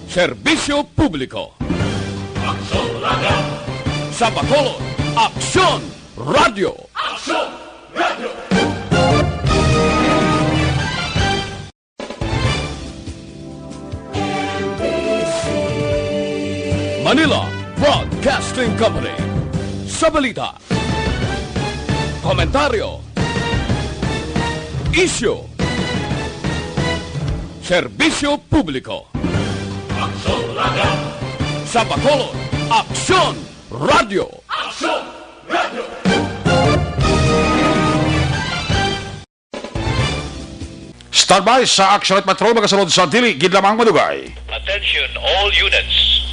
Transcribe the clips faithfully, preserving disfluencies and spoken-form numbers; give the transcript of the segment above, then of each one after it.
Serbisyo publiko. Aksyon Radio. Sa Bacolod, Aksyon Radio. Aksyon Radio. Manila Broadcasting Company. Sa balita, komentaryo, isyu, serbisyo publiko. Aksyon Radio. Sa Bacolod, Aksyon Radio. Aksyon Radio. Standby sa Action Night Patrol, magasunod sa dili gid lamang madugay. Attention all units.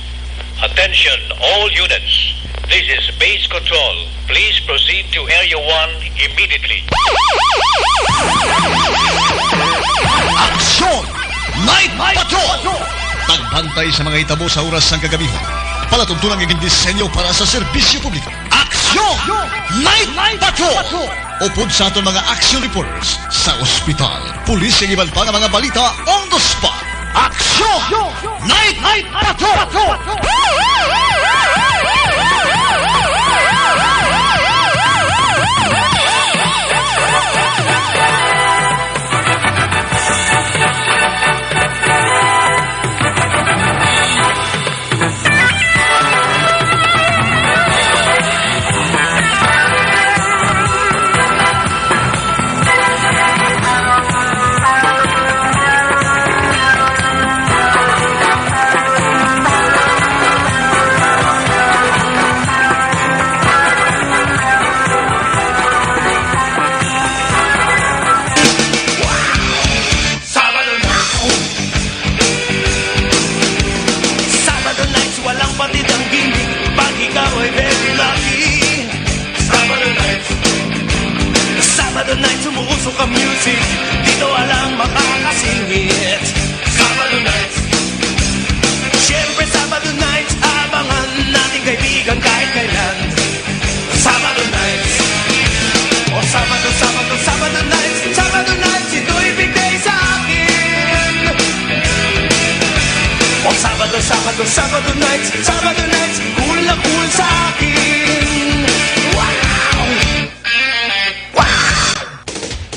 Attention all units. This is Base Control. Please proceed to Area one immediately. Action Night Patrol! Pagbantay sa mga hitabo sa oras sang kagamihan. Palatuntunan nga gindisenyo para sa serbisyo publiko. Action Night Patrol! Upod sa aton mga action reporters sa ospital, pulis, kag iban pa nga mga balita on the spot. Action Night Patrol! Sabado na. Sabado nights, walang patid ang gimmick. Pag ikaw ay very lucky. Sabado nights. Sabado nights, umuusok ang music. Dito walang makakasingit. Sabado nights. Siyempre, Sabado nights, abangan natin kaibigan kahit kailan. Sabado nights. O Sabado, Sabado, Sabado nights, Sabado nights, ito'y big day sa akin. O Sabado, Sabado, Sabado nights, Sabado nights, cool na cool sa akin. Wow!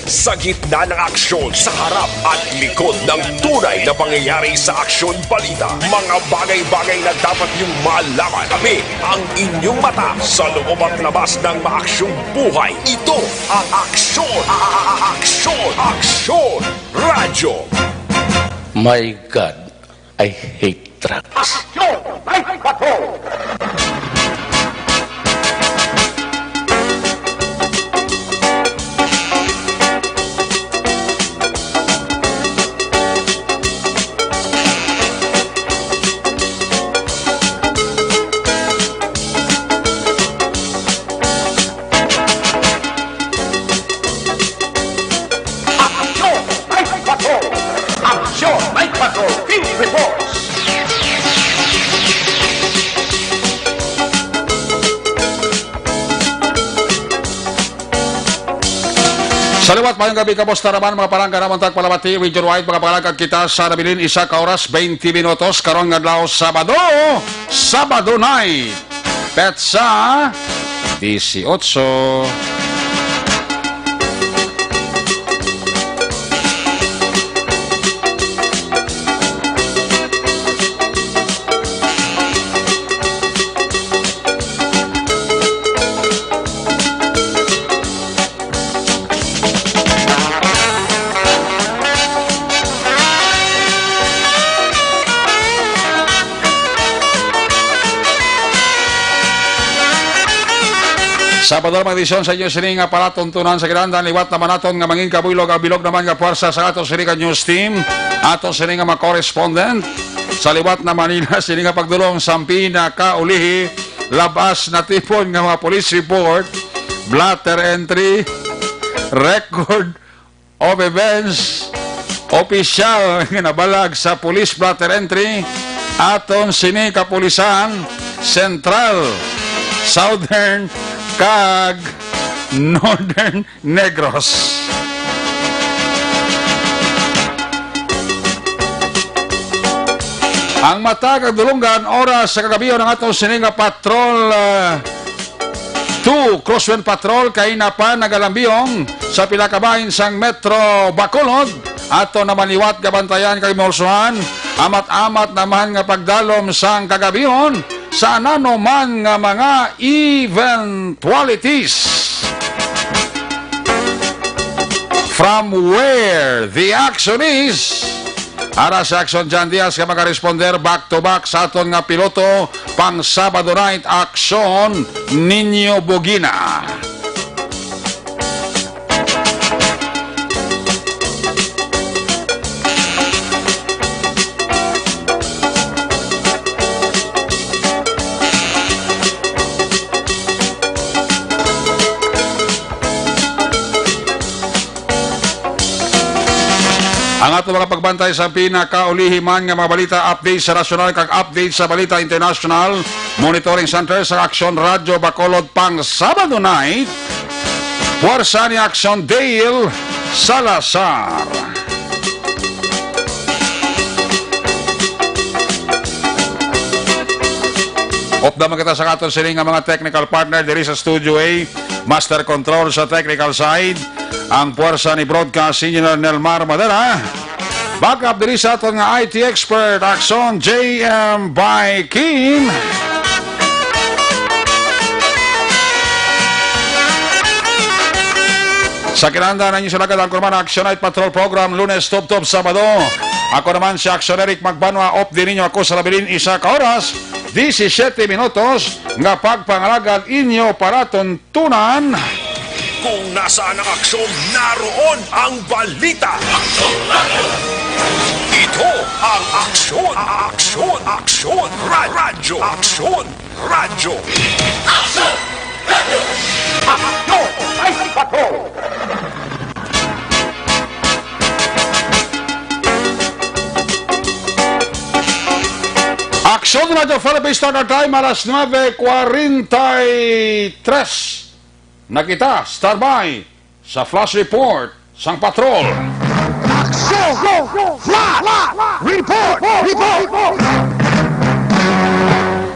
Sa gitna ng aksyon, sa harap at likod ng tunay na pangyayari sa aksyon balita, mga bagay-bagay na dapat niyong malaman. Kami ang inyong mata sa loob at labas ng maaksyong buhay. Ito ang Aksyon, a-, a-, a-, Aksyon, Aksyon Radyo. My God, I hate drugs. Aksyon! May bato! Aksyon! May bato! Aksyon! May bato! Field Reports! Sa liwat, mayong gabi, kamusta naman, mga palangga namon, tagpalamati, Region Wide, mga palangga, kita sa nabilin, isa ka oras, twenty minutos, karon nga adlaw, Sabado, Sabado night. Petsa dieciocho. Sabado, mga edisyon sa inyo sini nga palatuntunan sa kinahanglan. Liwat naman naton nga mangin kabuylog ang bilog naman nga puwersa sa ato sini ka news team, ato sini nga mga correspondent. Sa liwat na Manila, sini nga pagdulong sa pinakaulihi, labas na tipon nga mga police report, blotter entry, record of events, opisyal nga nabalag sa police blotter entry, aton sini kapulisan, Central, Southern, kag Northern Negros. Ang matag ang dulunggan, oras sa kagabi, ang aton sini nga patrol, ah, two, Crosswind Patrol, kay na pa nagalambiyong sa pila ka bahin sang Metro Bacolod. Ato naman liwat gabantayan kag mihulsuhan, amat-amat naman nga pagdalom sang kagabihon sa nano man nga mga eventualities. From where the action is, ara sa Action John Diaz nga magaresponder back to back sa aton nga piloto pang Sabado night, Action Niño Bugina. Ang ato mga pagbantay sa pinakaulihi man nga mga balita, update sa nasyonal kag update sa balita international, Monitoring Center sa Aksyon Radyo Bacolod pang Sabado night, Puwersa ni Aksyon Dale Salazar. Upda man kita sa aton sini nga mga technical partner diri sa Studio A, Master Control sa technical side, ang puwersa ni Broadcast Engineer Nelmar Madera. Backup diri sa aton nga I T expert, Aksyon J M Baikin. Sa kinahanglan ninyo sa lagad ang Kurman Action Night Patrol Program, Lunes tubtob Sabado. Ako naman si Action Eric Magbanwa, off din ninyo ako sa labilin isa ka oras, disisiete minutos, nga pagpangalagad inyo paraton tunan. Kung nasaan ang aksyon, naroon ang balita. Ito ang Aksyon, Aksyon, Aksyon, Ra-, Radyo, Aksyon, Radyo. Aksyon! Radyo! Aksyon! Ay, patrol! Aksyon Radyo Philippines, start our time, alas nuebe kwarenta y tres. Na kita, standby sa flash report sang patrol. Aksyon! Flash report! Report!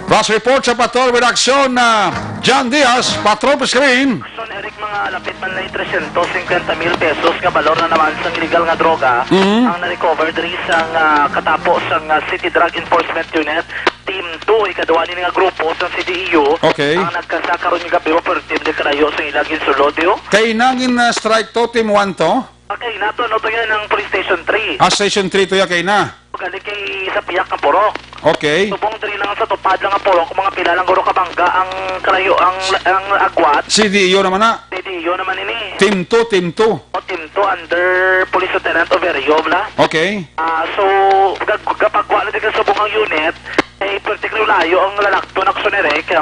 Flash report sa patrol with aksyon na John Diaz, patrol pa screen. Aksyon, Eric, mga lapit man lang trescientos cincuenta mil pesos nga balor na naman sang illegal nga droga Mhm. ang na-recover diri sang, ah, katapo sang, ah, City Drug Enforcement Unit. Team two, ikaduha nini nga grupo sa C D E U, Okay. ang nagkasa karon nga gabi, pero team di kalayo sa ilang ginsulod, yo. Kay nangin na strike to, team one to? Okay, nato, ano to yan, ang Police Station three. Ah, Station three to ya, kay na. Gali kay sa piyak nga purok. Okay. Subong diri lang sa tupad lang nga purok, mga pila lang guro ka bangga ang kalayo, ang, ang agwat. C D E U naman na. C D E U naman ini. Team two, team two. O, team two under Police Lieutenant Overio, bla. Okay. Ah, so, gag-, gapagwa na din sa subong ang unit, eh, perti kay layo ang lalakton, aksyon, Eric.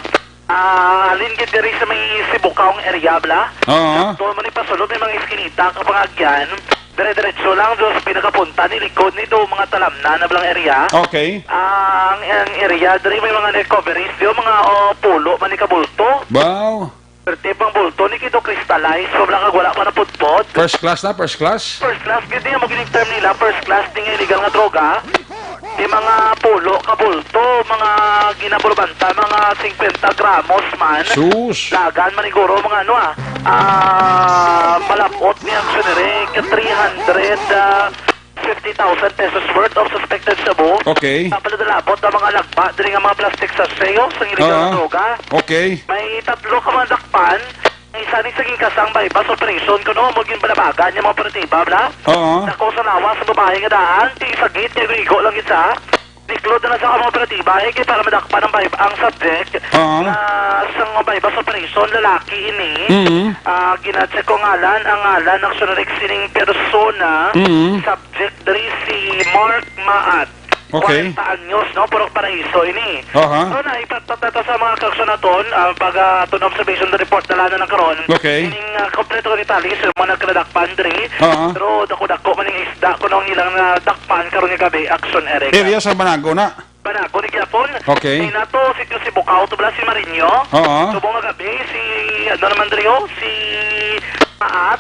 Ah, halin gid diri sa may Sibukaw nga area, bla. Oo. Sakto man ni pasulod, may mga iskinita, kapangagyan. Dire-diretso lang, do sa pinakapunta, ni likod ni do, mga talamnan na blang area. Okay. Ah, ang, ang area, diri may mga recoveries, do, mga, oh, pulo man ni kabulto. Wow. Perti pang bulto ni kito crystallize, sobra kag wala pa napudpod. First class na, first class? First class, gid niya, mo gining term nila, first class, di nga illegal nga droga. Di mga pulo ka bulto, mga ginabulbanta, mga cincuenta gramos man. Sus! Lagan man siguro, mga ano, ah, ah, malabot ni ang sunere, ka three hundred, ah, fifty thousand pesos worth of suspected shabu. Okay. Sa palalabot ang mga lagba, diri nga mga plastic sachet, oh, sa illegal nga Ah, droga. Okay. May tatlo ka mga dakpan, ang isa ni sa ginkasang buy-bust operation, kuno mo ginbalabagan yung mga operatiba, bla? Oo. Dako sa lawas sa babae nga daan, ti sagit, kay igo lang gid sa. Niklod na sa mga operatiba, eh, kay para madakpan ang buy-, ang subject Oo. na sa mga buy-bust operation, lalaki ini. Mm. Ah, gina-check ko ngalan, ang ngalan, actually, sining persona, Mm. subject diri si Mark Maat. Okay. Kwarenta anyos, no? Purok Paraiso ini. Aha. So, na, ipatpat nato sa mga kaaksyon naton, ah, pag, ah, aton observation report na lang na karon. Okay. Ining, ah, kompleto nga detalye sa mga nagkadakpan diri. Aha. Pero dako-dako man ning isda kuno ang ilang nadakpan karon nga gabi, aksyon, Eric. Area sa Banago na. Banago ni gyapon. Okay. Kay nato, sitio Sibukaw, to bala si Marinyo. Oo. Subong nga gabi, si, ano naman diri, oh, si Maat.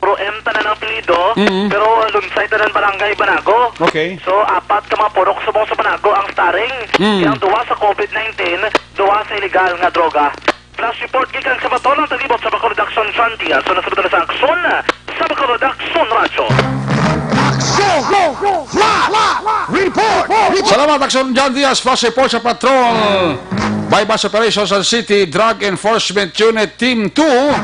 Puro M tanan ang apelyido, Mm. pero Lunsay tanan, Barangay Banago. Okay. So, apat ka mga purok subong sa Banago ang starring. Mm. Ang duha sa covid nineteen, duha sa illegal nga droga. Flash report gikan sa Batol, ang taglibot sa Bacolod Aksyon, John Diaz. So, nasunod na sa Aksyon, sa Bacolod Aksyon Radyo. Aksyon! Flash report! Salamat, Aksyon John Diaz. Flash report sa patrol. Buy-bust operation sa City Drug Enforcement Unit Team two.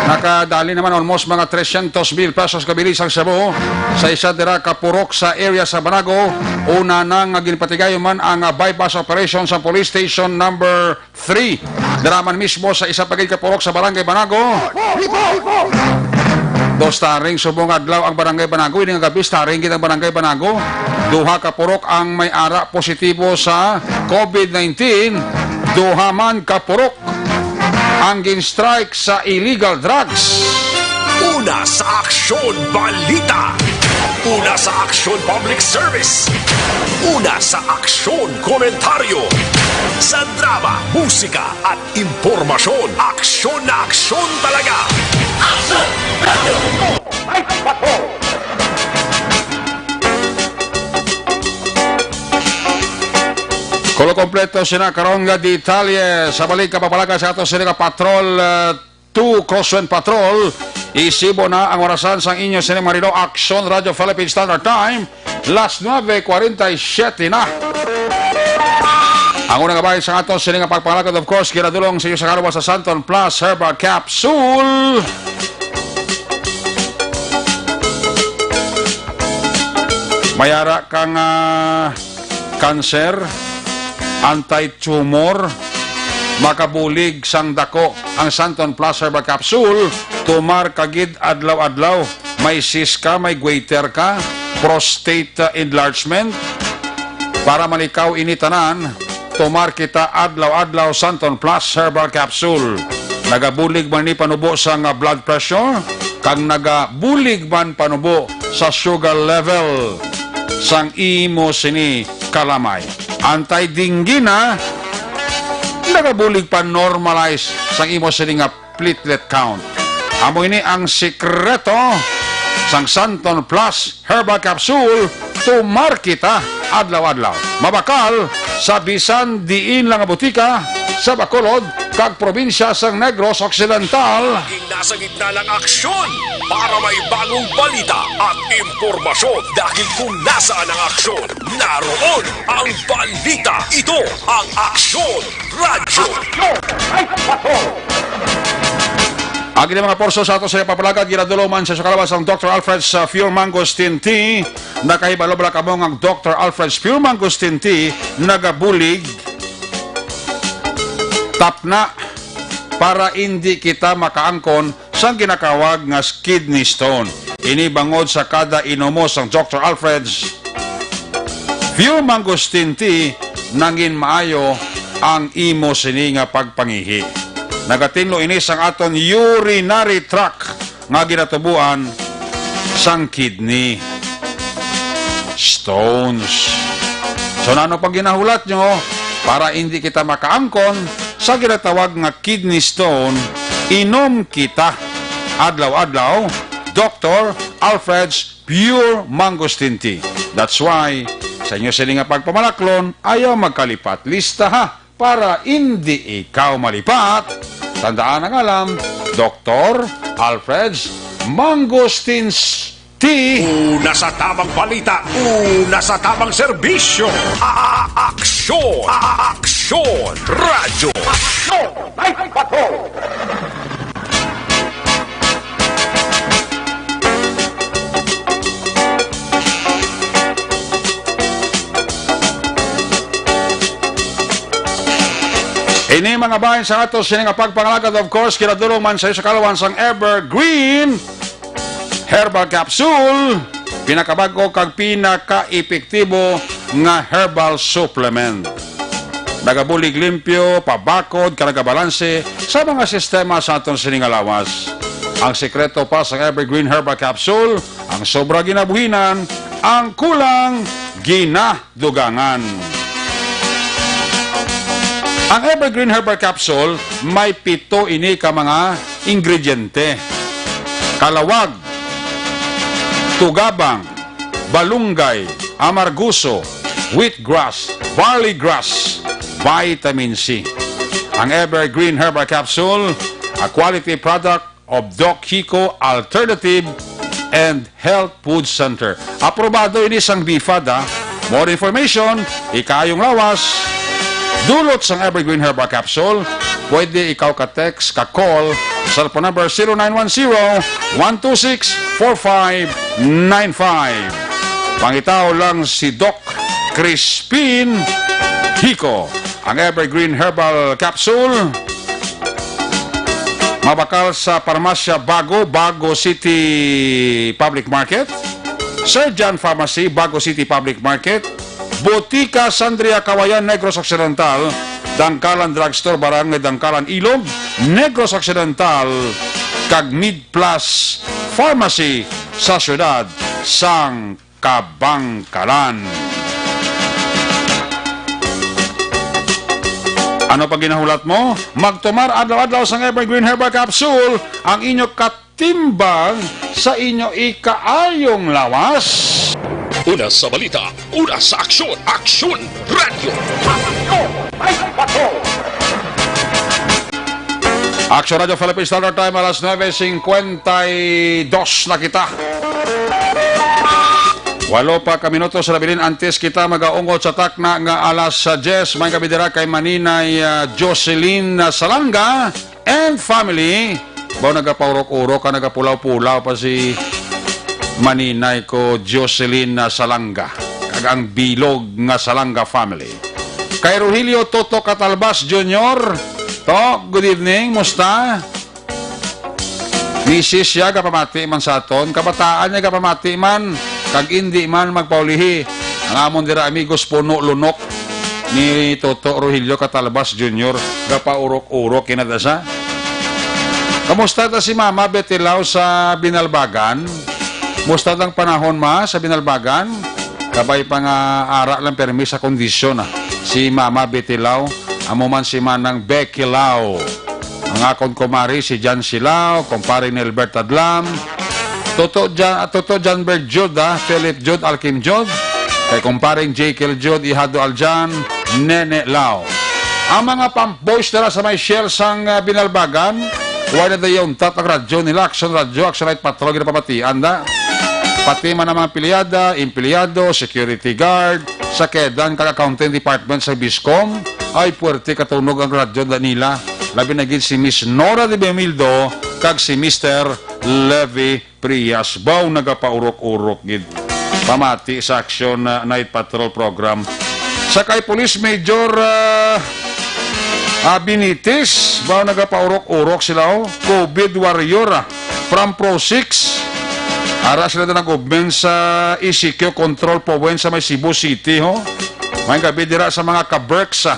Nakadali naman almost mga tresyentos mil pesos kabilis ang shabu sa isa dira ka purok sa area sa Banago. Una na nga ginpatigayon man ang, ah, buy-bust operation sa Police Station Number three. Dira man mismo sa isa pa gid ka purok sa Barangay Banago. Dos taring subong adlaw ang Barangay Banago. Ini nga gabi, starring gid ang Barangay Banago. Duha ka purok ang may ara positibo sa covid nineteen. Duha man ka purok ang gin-strike sa illegal drugs. Una sa Aksyon Balita. Una sa Aksyon Public Service. Una sa Aksyon Komentaryo. Sa drama, musika, at impormasyon, aksyon na aksyon talaga. Aksyon! Radyo! Ay, patrol! Kuno kompleto sina karon nga detalye sa balik ka papalagan sa ato sini ka patrol, uh, two Crosswind Patrol. Isibo na ang orasan sang inyo sini, Marino, Aksyon Radyo Philippine Standard Time. Las nuebe cuarenta y siete na. Ang unang kabahin sa ato sini nga pagpangalagad, of course, ginadulong sa inyo sa kalawa sa Santon Plus Herbal Capsule. May ara kang, ah, kanser, anti-tumor, makabulig sang dako ang Santon Plus Herbal Capsule. Tumar ka gid adlaw-adlaw. May cyst ka, may goiter ka, prostate, uh, enlargement. Para malikaw ini tanan, tumar kita adlaw-adlaw Santon Plus Herbal Capsule. Nagabulig man ni panubo sang, uh, blood pressure, kag nagabulig man panubo sa sugar level sang imo sini kalamay. Anti-dengue na, nagabulig pa normalize sang imo sini nga platelet count. Amo ini ang sikreto sang Santon Plus Herbal Capsule. Tumar kita adlaw-adlaw. Mabakal sa bisan diin lang nga butika sa Bacolod kag probinsya sang Negros Occidental. Laging nasa gitna ng aksyon para may bagong balita at impormasyon. Dahil kung nasaan ang aksyon, naroon ang balita. Ito ang Aksyon Radyo. Aksyon! Ay, patrol! Ang ilang mga porso sa ato sa ipapalagad, ginadulong man sa kalawas ang Doctor Alfred's, uh, Pure Mangosteen Tea. Nakahibalo bala kamo nga ang Doctor Alfred's Pure Mangosteen Tea nagabulig tapna para indi kita makaangkon sang ginakawag nga kidney stone. Ini bangod sa kada inumo sang Doctor Alfred's Pure Mangosteen Tea, nangin maayo ang imo sini nga pagpangihi. Nagatinlo ini sang aton urinary tract nga ginatubuan sang kidney stones. So, nano pag ginahulat nyo, para hindi kita makaangkon sa ginatawag nga kidney stone, inom kita adlaw-adlaw, Doctor Alfred's Pure Mangosteen Tea. That's why, sa inyo sini nga pagpamalaklon, ayaw magkalipat lista, ha, para indi ikaw malipat. Tandaan ang alam, Doctor Alfred's Mangosteen Tea. Una sa tamang balita, una sa tamang serbisyo. A-, a-, aksyon, a-, a-, aksyon, radyo. Aksyon! Ay, patrol! Ini mga bahin sa ato sini nga pagpangalagad, of course, kinadulong man sa, sa kalawan sang Evergreen Herbal Capsule, pinakabag-o kag pinaka-epektibo nga herbal supplement. Nagabulig limpyo, pabakod, kag nagabalanse sa mga sistema sa aton sini nga lawas. Ang sekreto pa sa Evergreen Herbal Capsule, ang sobra ginabuhinan, ang kulang ginadugangan. Ang Evergreen Herbal Capsule may pito ini ka mga ingrediente. Kalawag, tugabang, balunggay, amarguso, wheatgrass, barley grass, vitamin C. Ang Evergreen Herbal Capsule, a quality product of Doc Kiko Alternative and Health Food Center. Aprobado ini sang BFAD, ha. More information, ikaayong lawas, dulot sang Evergreen Herbal Capsule, pwede ikaw ka-text, ka-call, cellphone number zero nine one zero, one two six, four five nine five. Pangitaw lang si Doc Crispin Kiko. Ang Evergreen Herbal Capsule, mabakal sa Parmasya Bago, Bago City Public Market, Sir John Pharmacy, Bago City Public Market, Botika Sandria Kawayan, Negros Occidental, Dangkalan Drugstore, Barangay Dangkalan, Ilog, Negros Occidental, kag Mid Plus Pharmacy sa siyudad sang Kabangkalan. Ano pa ginahulat mo? Magtumar adlaw-adlaw sang Evergreen Herbal Capsule, ang inyo katimbang sa inyo ikaayong lawas. Una sa balita, una sa aksyon, Aksyon Radyo. Aksyon Radyo Philippine Standard Time, alas nuebe cincuenta y dos na kita. Walo pa ka minuto sa nabilin antes kita magaungot sa takna nga alas diyes. May gabi dira kay Maninay, ah, Jocelyn Salanga and family. Baw nagapaurok-urok ka, nagapulaw-pulaw pa si Maninay ko Jocelyn Salanga kag ang bilog nga Salanga family. Kay Rogelio Toto Catalbas Junior, Tok, good evening, musta? Misis siya, gapamati man sa aton. Kabataan niya, gapamati man. Kag indi man magpaulihi. Ang amon dira, amigos, puno lunok ni Toto Rogelio Catalbas Junior. Gapaurok-urok, kinada sa. Kamusta ta si Mama Betty Lau sa Binalbagan? Musta ang panahon, ma, sa Binalbagan? Kabay pa nga ara lang permi sa kondisyon, ah. Si Mama Betty Lau, amo man si Manang Becky Lau. Ang akon kumari, si Jan Silao, kumpare ni Albert Adlam, Toto Jan, Toto Jan Bert Jude, ah, Philip Jude, Alkim Jude, kay kumparing Jekyll Jude, Ihado Aljan, Nene Lao. Ang mga pump boys dira sa may Shell sang, ah, Binalbagan, wala na dayon tat ang radyo nila, Action Radyo, Action Night Patrol, ginapamatian da. Pati man ang mga pilyada, empleyado, security guard, sa kedan kag accounting department sa Biscom, ay puwerte katunog ang radyo da nila. Labi na gid si Miss Nora de Bemildo kag si Mister Levy Prias. Baw nagapaurok-urok gid. Pamati sa Action, uh, Night Patrol Program. Sa kay Police Major, uh, uh, Benitez, baw nagapaurok-urok sila, oh. COVID warrior, ah. From Pro Six. Ara sila na nag-ugmen sa E C Q control point sa may Cebu City, ho. May gabi dira sa mga ka-Berks, ah,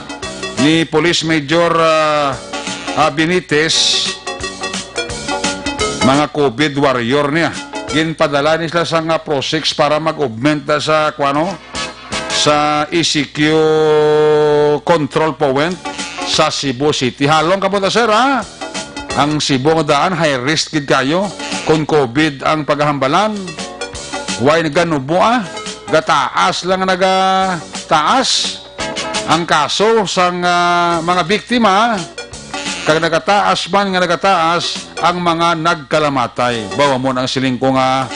ni Police Major, ah, ah, Benitez, mga COVID warrior niya. Ginpadala ni sila sa nga Pro Six para mag-augment na sa, kuwano, sa E C Q control point sa Cebu City. Halong kamo ta, sir, ha? Ang Cebu nga daan, high risk gid kayo kung COVID ang paghahambalan. Way naganubo, ah. Gataas lang nga nagataas ang kaso sang, ah, mga biktima, kag nagataas man nga nagataas ang mga nagkalamatay. Baw, amo na ang siling ko nga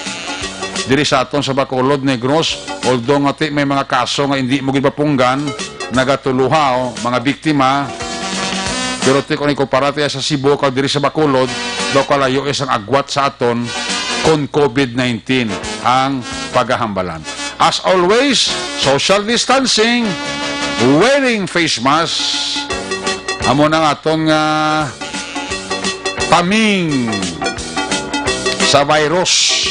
diri sa aton sa Bacolod, Negros, although nga ti may mga kaso nga indi mo gid mapunggan, nagatuluha, oh, mga biktima, pero ti kung ikumpara ti sa Cebu kag diri sa Bacolod, daw kalayo isang agwat sa aton kon COVID nineteen ang pagahambalan. As always, social distancing, wearing face mask, amo na ang aton nga paming sa virus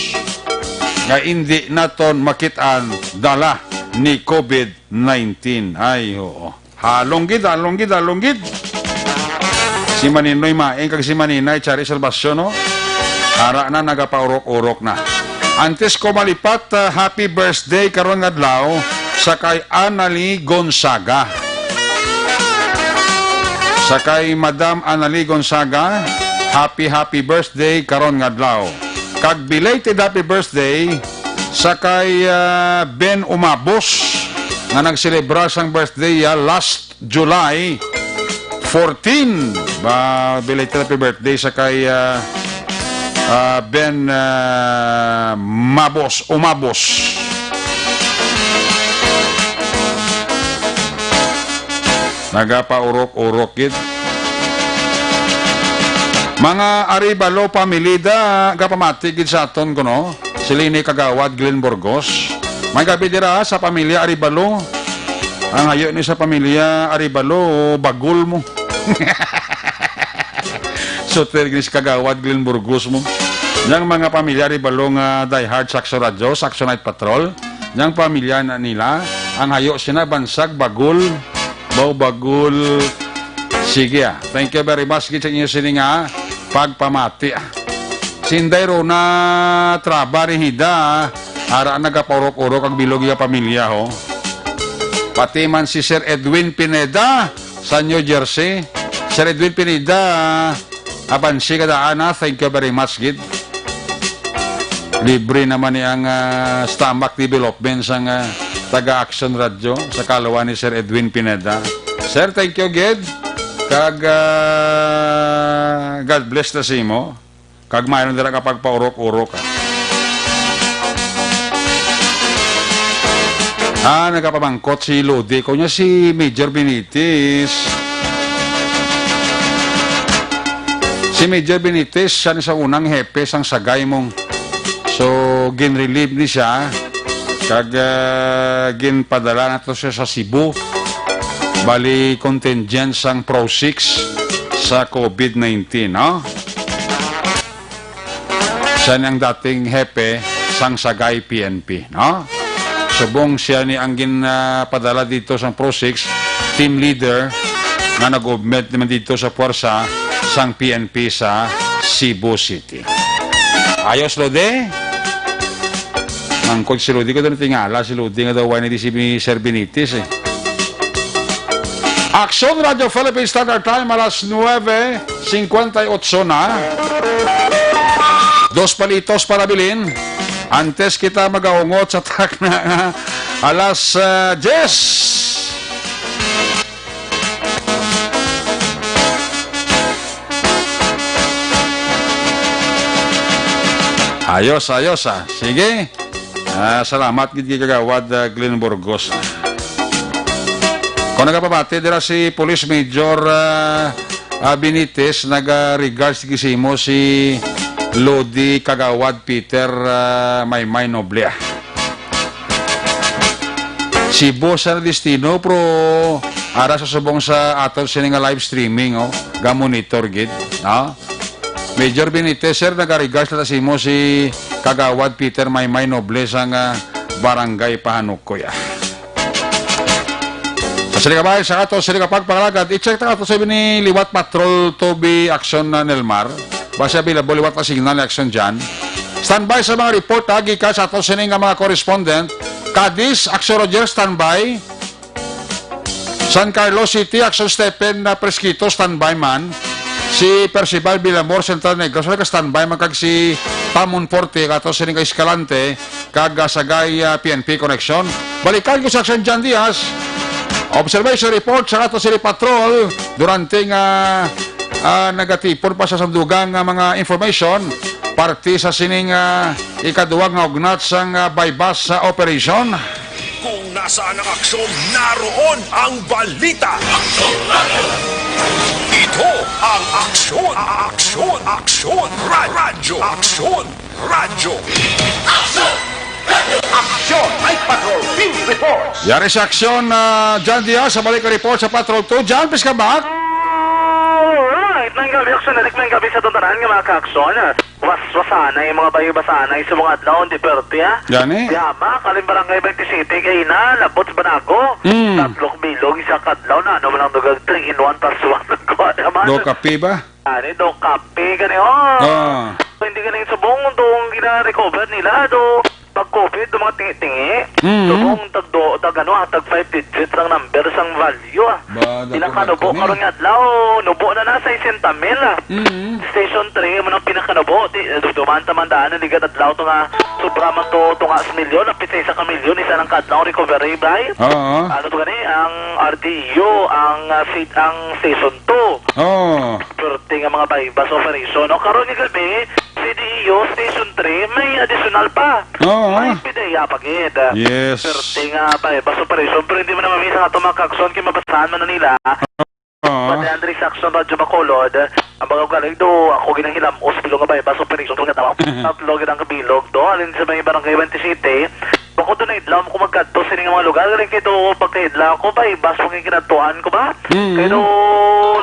nga indi naton makit-an dala ni COVID nineteen. Ay, oo. Halong gid, halong gid, halong gid. Si Maninoy Maing kag si Maninay Chari Salvacion, no? Ara na, nagapaurok-urok na. Antes ko malipat, ah, happy birthday karon nga adlaw sa kay Annalie Gonzaga. Sa kay Madam Annalie Gonzaga, happy, happy birthday karon nga adlaw. Kag belated happy birthday sa kay, ah, Ben Umabos nga nagselebra sang birthday, ah, last July fourteen. Ba, belated happy birthday sa kay, ah, ah, Ben, ah, Mabos, Umabos. Nagapaurok-urok gid. Mga Arevalo family da, gapamati gid sa aton kuno. Sila ni Kagawad Glenn Burgos. May gabi dira sa pamilya Arevalo. Ang hayo ni sa pamilya Arevalo, bagol mo. So, tergis Kagawad Glenn Burgos mo. Yang mga pamilya Arevalo nga diehard Sakso Radyo, Sakso Night Patrol. Yang pamilya na nila, ang hayo sina bansag, bagol, baw bagol. Sige, ah. Thank you very much gid sa inyo sini nga pagpamati, ah. Si Inday Rona Traba ni Hida, ah. Ara nagapaurok-urok ang bilog nga pamilya, ho. Pati man si Sir Edwin Pineda sa New Jersey. Sir Edwin Pineda, Abansi ka daan, ah. Thank you very much, gid. Libre naman ni ang, ah, stomach development sang, ah, taga Action Radio sa kalawan ni Sir Edwin Pineda. Sir, thank you, gid. Kag, ah, God bless na sa imo. Kag mayroon dira ka pagpaurok-urok, ah. Ah, nagapamangkot si Lodi. Ko niya si Major Benitez. Si Major Benitez, siya ni sa unang hepe sang Sagay mong. So, ginrelieve ni siya. Kag, ah, ginpadala na to siya sa Cebu. Bali, contingent sang Pro six sa COVID nineteen, no? Siya ni ang dating hepe sang Sagay P N P, no? Subong siya ni ang gin, ah, padala dito sang Pro six, team leader, nga nag-augment naman dito sa puwersa sang P N P sa Cebu City. Ayos, Lodi? Mangkod si Lodi, ko doon tingala si Lodi nga daw wala ni si Sir Benitez, eh. Aksyon Radio Philippines Standard Time, alas nuebe cincuenta y ocho na. Dos palitos para bilin. Antes kita magaungot sa takna nga alas, ah, diyes. Ayos, ayos, ah. Sige. Ah, salamat gid kay Kagawad, ah, Glenn Burgos. Kung nagapamati dira si Police Major, ah, ah, Benitez, naga-regards gid sa imo si Lodi Kagawad Peter, ah, Maymay Noble. Cebu sa destino, pero ara sa subong sa aton sini nga live streaming, oh, ga-monitor gid, no? Major Benitez, sir, nagaregards na sa imo si Kagawad Peter Maymay Noble sang, ah, Barangay Pahanukoy, ah. Sa sini kabay, sa ato, sini kapagpangalagad, i-check ta ato sa ni liwat Patrol two B Action na Nelmar. Basta available liwat na signal ni Action dyan. Standby sa mga report, ha, gikan sa ato sini nga mga correspondent. Cadiz, Action Roger, standby. San Carlos City, Action Stephen, na Presquito, standby man. Si Percival Villamor, Central Negros, wala ka standby man, kag si Tamon Forte, kato sining ka Escalante, kag, ah, Sagay, ah, P N P connection. Balikan ko sa Action John Diaz. Observation report sa kato sini patrol, durante nga, ah, nagatipon pa sa sandugang nga mga information, parte sa sining, ah, ikaduwa nga ugnat sang, ah, buy-bust sa operation. Kung nasaan ang aksyon, naroon ang balita. Ito ang Aksyon, Aksyon, Aksyon, Ra-, Radyo, Aksyon, Radyo. Aksyon! Aksyon! Night Patrol Field Report! Yari sa aksyon, ah, John Diaz, sa balik nga report sa Patrol two. John, please come back. Alright, maayong gabi, Aksyon Adik, maayong gabi sa aton tanan nga mga ka-aksyon. Was-, wasanay, mga bayo, basanay sa mga adlaw, di perte, ha? Gani? Yama, kaling Barangay twenty-seven, kay na, labot sa Banago. Mm. Tatlo ka bilog, isa ka adlaw na, ano man ang dugag three in one plus one. Kuha naman. Do kape ba? Ani, do kape, gani, oh. Ah. Hindi gani subong, do ang gina-recover nila, do Pag COVID, do mga tingi-tingi. Mm. Subong tag do, tag ano, ah, tag five digits ang number sang value, ah. Ba, dako na Pinakanubo kami. Karon nga adlaw, nubo na na sa sesenta mil, ah. Mm. Station three mo nang pinakanubo. Di, eh, duduman ta man daan, ligat adlaw to nga sobra man to, to nga sa milyon, apit sa isa ka milyon, isa lang ka adlaw recovery, bay. Oo. Ano to gani? Ang R D U, ang, ah, si-, ang station two. Oo. Perti nga mga buy-bust operation. O, karon nga gabi, C D E O Station three, may additional pa. Oo. May pideya pa gid. Yes. Perti nga buy-bust operation, pero hindi man naman minsan ato mga kakson kay mabasahan man na nila. Oo. Pati Andre Saxon, Radyo Bacolod, ang mga galing do, ako ginahilamos, bilog nga buy-bust operation, pero nga tama, tatlo gid ang kabilog do, alin sa may barangay twenty-seven, bako doon na idlaw ko magkadto sa ining mga lugar, galing kay do, pagkaidlaw ko, buy-bust, kung kinadtuan ko ba? Mm. Kay do,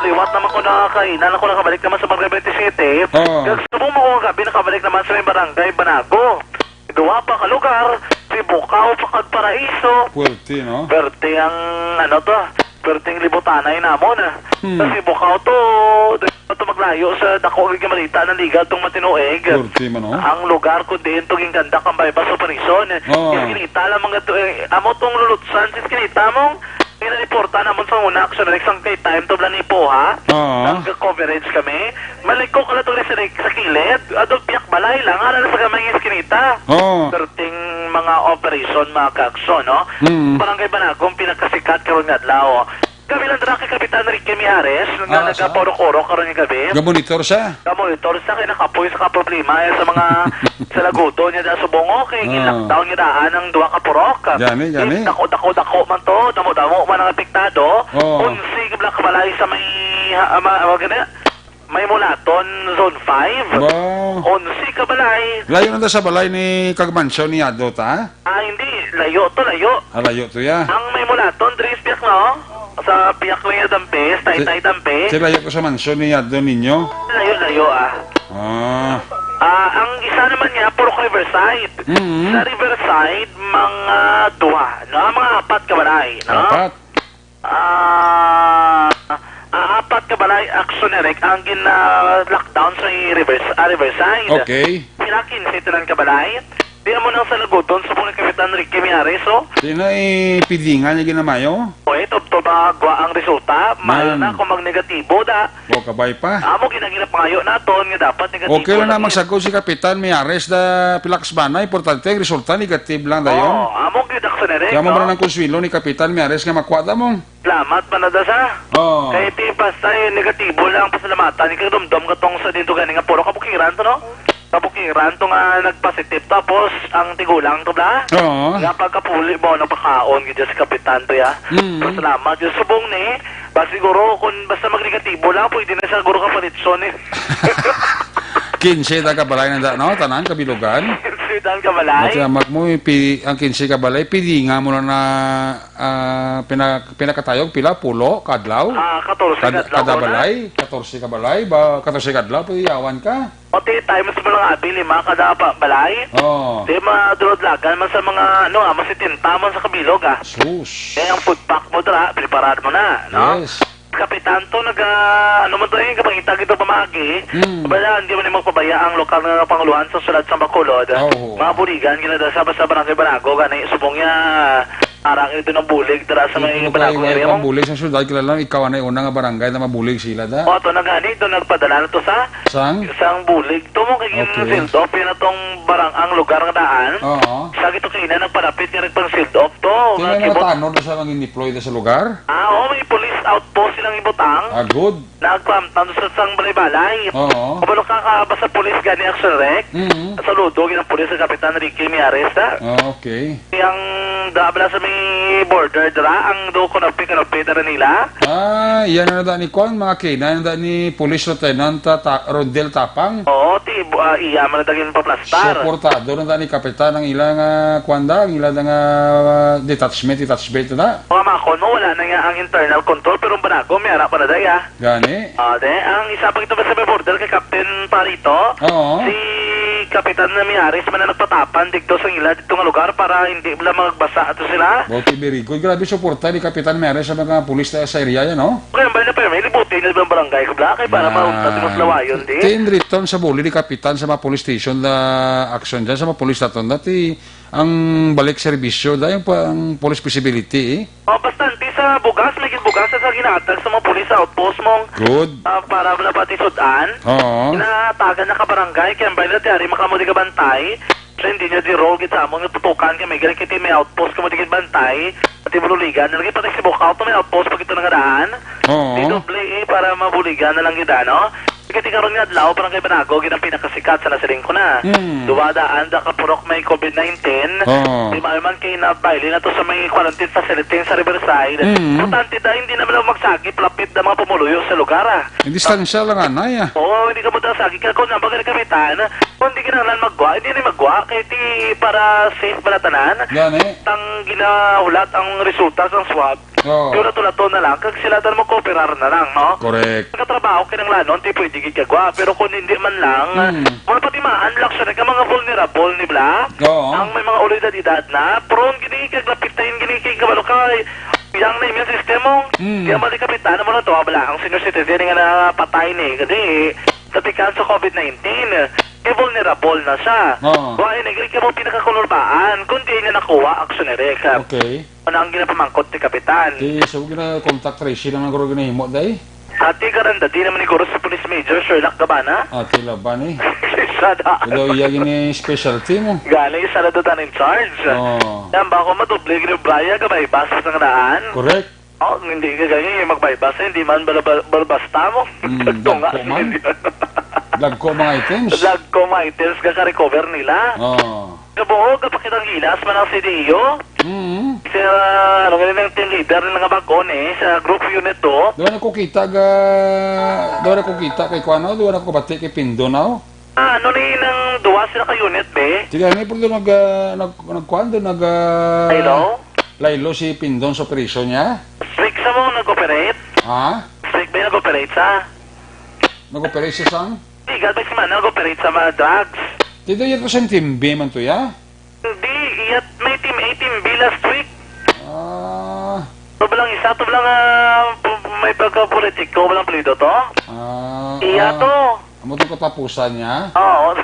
liwat naman ko nakakainan, ako nakabalik naman sa barangay twenty-seven, Oo. Kag subong mo ko gabi, nakabalik naman sa may barangay Banago. Duha pa ka lugar, si Bukao pa kag Paraiso. Puwerte, no? Perte ang, ano to, perting libutanay namon. Hmm. Sa Bukao to, di pa to maglayo sa dako gid nga balita ng liga tong matinuig. Puwerte man, oh. Ang lugar kung diin to ginkandak ang buy-bust operation. Oo. Iskinita lang mga to, eh, amo tong lulutsan, iskinita mong ginaliporta namon sa una, action next ang kay time to bla ni po, ha? Oo. Nag-coverage kami. Maliko ka lang to sa, sa kilid. Adto piyak balay lang, ara na sa gamay nga iskinita. Oo. Perting mga operasyon, mga kaagso, no? Mm. Barangay Banagong pinakasikat karon nga adlaw. Kami lang dira kay Kapitan Ricky Mijares nga Ah, sa? nagapurok-urok karon nga gabi. Gamonitor sa? Gamonitor sa kay nakapoy sa kaproblema, eh, sa mga salagudo niya da subong, oh, kay Ah. gin-lockdown niya daan ang duha ka purok. Gani, gani. Dako, dako, dako man to, damo-damo man ang apektado. Oo. Onse ka bla ka balay sa may, ha, ma, ma, gani, may Mulaton, Zone five. Ba? Onse ka balay. Layo na ta sa balay ni kag mansyon ni Ado ta? Ah, hindi. Layo to, layo. Ah, layo to, ya. Ang may Mulaton, diri sa piyak, no? Sa piyak ni Dampe, sa Taytay Dampe. Si layo ko sa mansyon ni Ado ninyo? Layo, layo, ah. Ah. Ah, ang isa naman niya, puro Riverside. Mm-hmm. Sa Riverside, mga duha, no? Mga apat ka balay, no? Apat. Ah, ah, apat ka balay, action direct ang gin, ah, lockdown sa Rivers-, ah, Riverside. Okay. Pila, kinse tanan ka balay? Di mo nang salaguton sa mga Kapitan Ricky Mijares, oh. Di na, eh, pidingan niya ginamayo? O, ito, to ba, gwa ang resulta? Mayo Man. na kung magnegatibo da. O, kabay pa. Amo, ginaginapangayo naton nga dapat negatibo Okay lang na lang. magsagko si Kapitan Mijares da pila ka semana. Importante, ang resulta, negative lang dayon. Oo, amo, gid, action direct, Kaya mo no? man ang konsuelo ni Kapitan Mijares nga makuha da mo. Salamat, Manada, sa. Oo. Kay ti basta, eh, negatibo lang ang pasalamatan. Ikaw dumdom ka tong sa dito gani nga puro kabukiran to, no? Kabukiran to nga nagpositive. Tapos, ang tigulang to, bla? Oo. Nga pagkapuli mo, nagpakaon, gid si Kapitan to, ya. Mm. Pasalamat, yung subong ni. Ba, siguro, kung basta magnegatibo lang, pwede na siguro ka palitson, eh. Kinse ta ka balay nanda, no? Tanan, kabilugan. Kinse ta ka balay? Mati, amak mo, pi-, ang kinse ka balay, pidinga mo lang na, ah, pina-, pinakatayog, pila? Pulo, kadlaw? Ah, katorse Kad-, kadlaw kada ko na. balay? Katorse ka balay? Ba, katorse kadlaw, pwede yawan ka? O, ti, times mo lang, abi, lima kada pa-, balay. Oo. Di, madulodlagan man sa mga, ano, ah, masitinta man sa kabilog, ah. Sus. Eh, ang food pack mo, dra, preparar mo na, no? Yes. Kapitan to, nag, ah, ano man to, eh, kapangita kita pamagi. Hmm. Bala, hindi man magpabaya ang lokal nga panguluhan sa syudad sa Bacolod. Oo. Mga buligan, ginadala sa, sa Barangay Banago, gani, subong niya, ara, ito ng bulig, dira sa may Ito Banago kay area mo. Ang bulig sa syudad, kilala, ikaw, anay, una nga barangay na mabulig sila, da? O, to na gani, to nagpadala na to sa Sang? sang bulig. To mo, kay Okay. gin-sealed off, yun na tong barang, ang lugar nga daan. Oo. Sa gito kina, nagpalapit nga nagpang-sealed off to. Kaya Nga may mga kibot- tanod na sa mga deploy na sa lugar? Ah, oo, may police outpost silang ibutang. Ah, good. Nagpamtan sa sang balay-balay. Oo. Kabalo ka, ka, basta police gani action rec. Mm. Saludo, ginang police sa Kapitan Ricky Miares, ha? Ah, okay. Yang da, bala sa may border, dira, ang do kunapi-kunapi, dira nila. Ah, yan na da ni Kwan, mga K nine, na da ni Police Lieutenant, ah, Ta-, Rondel Tapang. Oo, ti, bu-, ah, iya man na daging paplastar. Suportado na da ni Kapitan ang ilang, ah, Kwan da, ang ilang, ah, detachment, detachment na. Mga makon mo, wala na nga ang internal control, pero ang Banago, may ara pa na daya. Gani? Ah, de, ang isa pa kita ba sa may border kay Captain Parito? Oo. Si Kapitan na Miares man na nagpatapan dito sa ila dito nga lugar para hindi lang magbasa ato sila. Okay, very good. Grabe suporta ni Kapitan Miares sa mga pulis na sa area yan, no? Okay, ang na permi, Ilibuti na ba ang barangay ko, bla? Kay para mauntat, mas lawayon, di? Tin return sa buli ni kapitan sa mga police station na action dyan, sa mga police naton na, ti ang balik serbisyo, dahil pa ang police visibility, eh. Oh, bastante sa bugas, may bugas sa ginatag sa mga police outpost mong, Good. ah, para wala pati sudan. Oo. Ginatagan na ka barangay, kaya ang bayan na tiyari, makamu di ka bantay. So, hindi niya di role kita mo nga tutukan kay may galing kiti may outpost kamo di bantay. Pati Bululigan, nalagi pati si Bukal to may outpost pag ito nangadaan. Oo. Di doble eh, para mabuligan na lang gid, ano? Kiti karon nga adlaw, parang kay Banago, gid ang pinakasikat sa nasiling ko na. Hmm. Duwa daan, da ka purok may covid nineteen. Oo. Di man kay na baili na to sa may quarantine facility sa Riverside. Hmm. Importante da, hindi naman ako magsagip, lapit na mga pumuluyo sa lugar, ah. Yung distansya lang, anay, ah. Oo, hindi ka mo daw sagip. Kaya kung nabagay na kapitan, kung di kinahanglan magwa, hindi na magwa. Kaya ti para safe pala tanan. Gani. Tang ginahulat ang resulta sang swab. Oo. Pero tulaton na lang, kag sila tan mo kooperar na lang, no? Correct. Nakatrabaho kinahanglanon, ti pwede gid kagwa. Pero kung hindi man lang, Hmm. mga patimaan lang siya, nagka mga vulnerable ni bla. Oo. Ang may mga ulidad-idad na, prone gini kag lapit na yun gini kay kabalo ka, yang na immune system mo. Hmm. Kaya mali kapitan mo na to, bala, ang senior citizen nga napatay ni, kasi sa tikan sa covid nineteen, kay vulnerable na siya. Oo. Wa ini, kay mo pinakakulubaan, kung di niya nakuha, action na rin. Okay. Ano ang ginapamangkot ni Kapitan? Di, so, gina-contact tracing lang ang guro ginahimo, day? Ati karanda, di naman ni guro sa Police Major Sherlock Gabana? Ati laban, eh. Isa na. Ikaw, iya gini specialty mo. Gani, isa na doon in charge. Oo. Yan ba ako madoble, gini, Brian, ka may basa sa ngaraan? Correct. Oh, hindi ka ganyan, yung magbaybasa, hindi man bala-, bala-, basta mo. Mm, Tunga, dagko man. Hindi. Dagko mga items. Dagko mga items ka ka-recover nila. Oo. Kabuo, kapakitang gilas man ang C D E O. Mm. Sir, ah, ano nga nang team leader ng mga bago ni sa group unit two. Doon ako kita ga, doon ako kita kay Kuano, doon ako bati kay Pindo now. Ah, ano ni nang duwa sila ka unit, be? Sige, ano yung problema nag, ah, nag, nagkuan doon, nag, ah, Hello? Laylo si Pindon sa operasyon niya? Strict sa mo nag-operate? Ha? Strict ba yung nag-operate sa? Nag-operate siya sang? Di, gal ba si Manang nag-operate sa mga drugs? Dito yun po sa Team B man to, ya? Hindi, iyat may Team A, Team B last week. Ah. Ito ba lang isa? Ito ba lang, ah, pu-, may pagka-politiko? Walang plido to? Ah, Iya ah. to. Amo tong katapusan niya? Oo.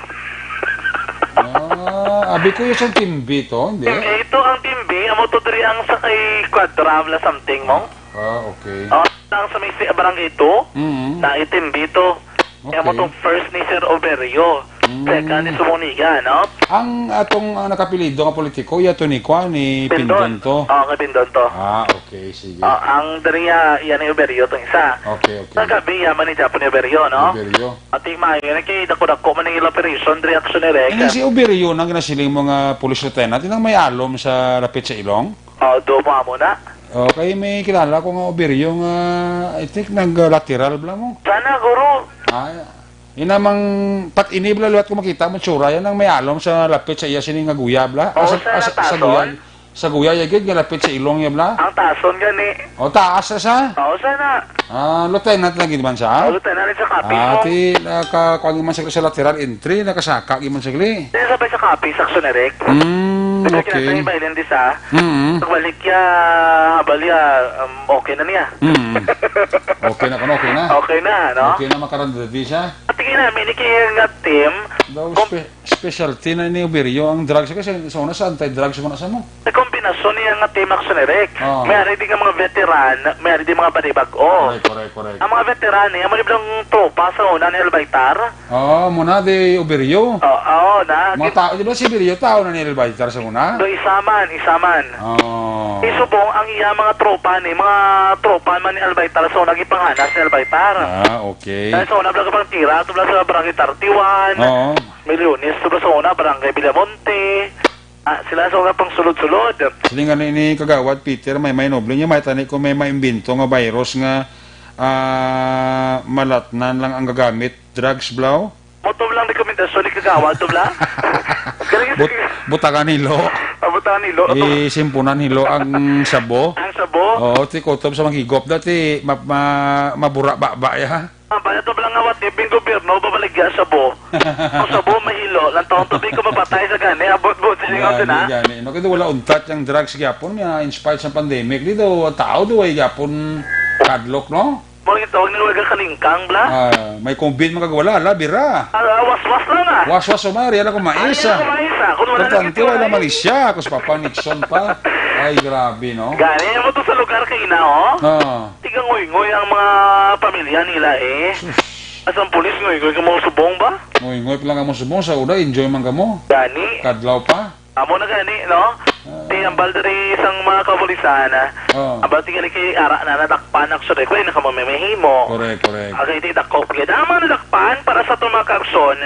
Ah, abi ko yung sa Team B to, hindi? Team A to ang Team B. Amo to diri ang sa kay Quadra, wala something mo. Ah, okay. Oh, ang sa may si-, barangay two, Mm. na Team B to. Kaya mo Okay. tong first ni Sir Overio, Mm. second ni Sumuniga, no? Ang atong, ang nakapilido nga politiko, iya to ni Kwan, ni Pindon. Pindon to. Oh, kay Pindon to. Ah, okay, sige. Oh, ang diri niya, iya ni Overio tong isa. Okay, okay. Nagabi, iya man ni Japon ni Overio, no? Overio. Ati maayo na kay dako-dako man ang ila operation, reaction ni Rek. Ini si Overio nang ginasiling mo nga police lieutenant, inang may alom sa lapit sa ilong? Oh, do mo amo na. Okay, may kilala ko nga Overio nga, I think, nag-lateral bala mo. Sana, guro. Ah, ina mang pat ini bala liwat ko makita mo tsura yan ang may alom sa lapit sa iya sini nga guya bala. Oh, Ah, sa, sa ah, sa, sa natason? guya. Sa guya ya gid nga lapit sa ilong ya bala. Ang tason gani. O taas sa sa. Oh, sana. Ah, lieutenant na gid man sa. Oh, lieutenant sa kapis Ah, mo. ti naka kuan man sa sa lateral entry, nakasaka gid man sa gali. Di sa pa sa kapis, action na, Rick. Mm, Di ba okay. kinatay ba ilan di sa? Mm. Pagbalik ya, habal ya, um, okay na niya. Mm. Okay na kuno, okay na. Okay na, no? Okay na, makaranda di siya. Tingin namin, ni kaya nga team, Daw kung spe-, specialty na ni Uberio ang drugs kasi sa una sa anti-drugs mo na sa mo. Sa kombinasyon niya nga team action, Rick. Oo. May ari di nga mga veteran, may ari di mga balibago. Correct, correct, correct. Ang mga veteran, eh, ang mga ibang tropa sa una ni Albaitar. Oo, muna di Uberio. Oo, oo, na. Mga tao, di ba si Uberio, tao na ni Albaitar sa una? Do, isa man, isa man. Oo. Isubong ang iya mga tropa ni, mga tropa man ni Albaitar sa una, gipanghanas ni Albaitar. Ah, okay. Dahil sa una, bala ka pang tira, ito bala sa Barangay thirty-one, Oo. Milyones, ito bala sa una, Barangay Villamonte. Ah, sila sa una pang sulod-sulod. Silingan ni, ni Kagawad Peter, may may noble niya, may tani kung may maimbento nga virus nga, ah, malatnan lang ang gagamit, drugs, blaw? Moto lang rekomendasyon ni Kagawad, to bala. Galing But, sige. Butangan hilo. Ah, butangan hilo. Isimpunan hilo ang sabo. Ang sabo? Oo, ti kutob sa manghigop dati, ma-, ma-, mabura-baba ya. Ah, baya to lang nga, what if yung gobyerno, babaligya sa bo? Ang sabo, mahilo. Lang taong tubig ko mapatay sa gani, abot-bot sa inyo Gani, na. gani. No, kasi wala untat yung drugs gyapon, nga in spite sa pandemic, dito, tao do ay gyapon kadlok, no? Mo rin tawag nila nga kalingkang, bla? Ah, may COVID man kag wala, la, bira. Ah, waswas lang, ah. Waswas o mari, ala ko mais, Ay, ah. Ano mais, ah? Kung wala Importante, nagtitira, wala eh. Malisya, kung si Papa Nixon pa. Ay, grabe, no? Gani mo to sa lugar kay ina, oh. Ah. Tigang ngoy-ngoy ang mga pamilya nila, eh. Sus. Asang pulis ngoy-ngoy ka mo subong ba? Ngoy-ngoy pa lang kamo subong sa una, enjoy man kamo. Gani. Kadlaw pa. Amo na gani, no? Ah. Di ang balda rin isang mga kapulisan, ah. Oh. Ang balda gali kay ara na nadakpan, actually, kung nakamamimihimo. Correct, correct. Ang hindi dakop gid. Ang mga nadakpan para sa itong mga kaagson,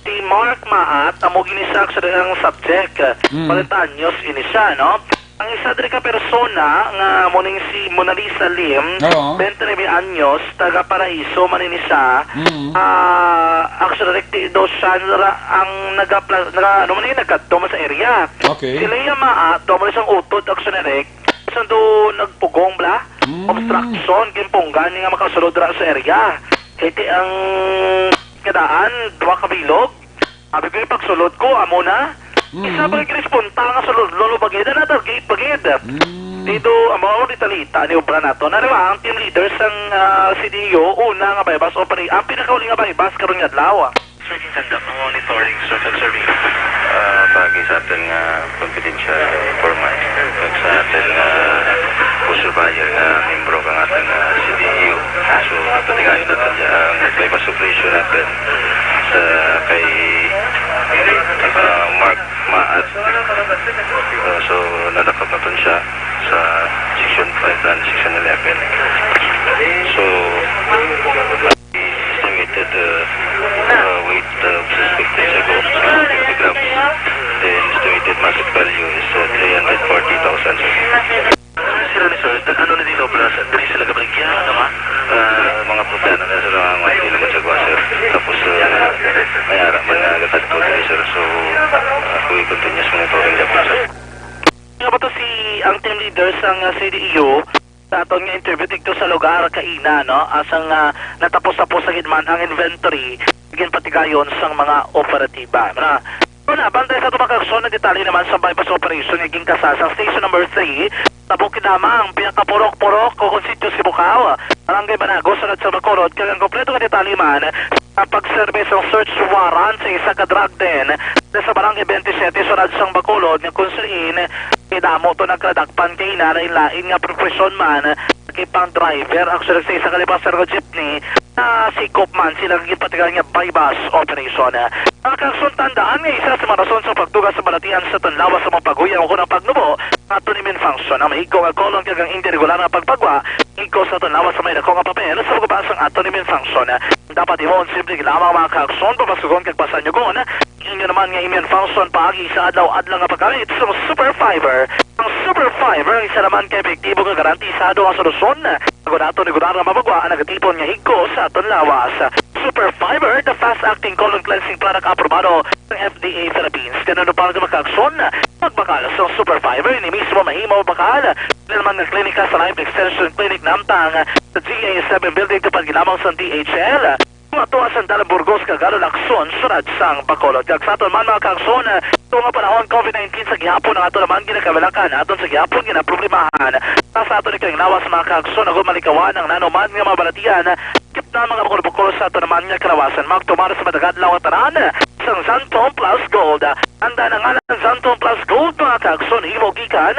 si Mark Maat, amo gini siya, actually, ang subject. Mm. Forty anyos ini siya, no? Ang isa diri ka persona nga mo ning si Mona Lisa Lim, Oo. twenty-nine anyos, taga Paraiso man ini siya. Mm. Ah, actually, di daw siya ra-, ang nagapla-, naga-, ano man yun, nagkadto man sa area. Okay. Si Lea Maa, daw mo siyang utod, actually, Rick. Siya daw nagpugong, bla? Mm. Obstruction, gimpunggan niya nga makasulod ra sa area. Kaya ti ang kadaan, duwa ka bilog. Abi ko, yung pagsulod ko, amo na. Mm. Isa pa yung responta nga sulod, lolo bagid, na target bagid. Mm. Dito, ang mga ulit talita ni Obra nato. Na, di ba, ang team leader sang, ah, C D U, una nga buy-bust operation, ang pinakauli nga buy-bust karon nga adlaw, ah. Sir, ginconduct ang monitoring, sir, sa survey. Ah, pagi sa atin nga confidential informant, kag sa atin nga user buyer nga membro kang atin nga C D U. So, patigayon natin niya ang buy-bust operation natin sa kay, ah, Mark Maat. Ah, so, nadakop natin siya sa section five and section eleven. So, estimated, uh, uh, weight of suspect is about fifty grams. Then, estimated market value is, uh, three hundred forty thousand. Sila ni sir, ano na din obra sa diri sila gabaligya, ano nga? Ah, mga problema na sila nga hindi naman sa sir. Tapos, uh, may ara man nga agad dito, sir. So, uh, we continuous monitoring the process. Nga ba to si ang team leader sang, ah, C D U? Sa aton nga interview dito sa lugar kaina, no? Asang, ah, natapos-tapos sa gid man ang inventory, ginpatigayon sang mga operatiba. Na, una, bantay sa tumakagson na detalye naman sa buy-bust operation nga ginkasa sa station number three, sa Bukidamang, piyakapurok-purok, o kung sitio si Bukaw, Barangay Banago, sunod sa Bacolod, kag ang kompleto nga detalye man sa pagserbe sang search warrant sa isa ka drug den sa Barangay twenty-seven, sunod sang Bacolod, nga kung saan Kidamo to nagkadakpan kay nalain-lain nga profesyon man, kay pang driver, actually, sa isa ka libaster nga jeepney, na sikop man sila nga ginpatigayon nga buy-bust operation. Ang kasunod, tandaan nga isa sa mga rason sa pagdugang sa balatian sa aton lawas sa mga paguyang o kunang pagnubo, ato ni malfunction, ang mahigko nga kolon kag ang hindi regular nga pagpagwa, higko sa aton lawas sa may dako nga papel sa pagubas ang ato ni malfunction. Dapat himuon simple lamang, mga kaagson, pabasugon kag pasanyugon. Inyo naman nga immune function paagi sa adlaw-adlaw nga paggamit sa Super Fiber. Ang Super Fiber ang isa naman ka epektibo nga garantisado nga solusyon. Ang nato regular nga mabagwa ang nagatipon nga higko sa aton lawas. Super Fiber, the fast-acting colon cleansing product, aprobado ng F D A Philippines. Kanunod pa nga makaaksyon, magbakal sa Super Fiber, ini mismo mahimo bakal. Dili naman nga klinika sa Life Extension Clinic, namtang sa G A seven Building, tupad lamang sa D H L. Ato ang Sandal, Burgos, kag Alon, Lacson, sunod sang Bacolod. Kag sa aton man, mga kaagson, tunga panahon COVID nineteen sa gihapon ang ato naman ginakabalakan, aton sa gihapon ginaproblemahan. Sa, sa aton ikaling lawas, mga kaagson, agud malikawan ang nanuman nga mga balatian, kip na mga bukol-bukol sa ato naman nga kalawasan. Magtumar sa madagadlaw nga tanan sang Xanthone Plus Gold. Handa na nga ang Xanthone Plus Gold, mga kaagson, himo gikan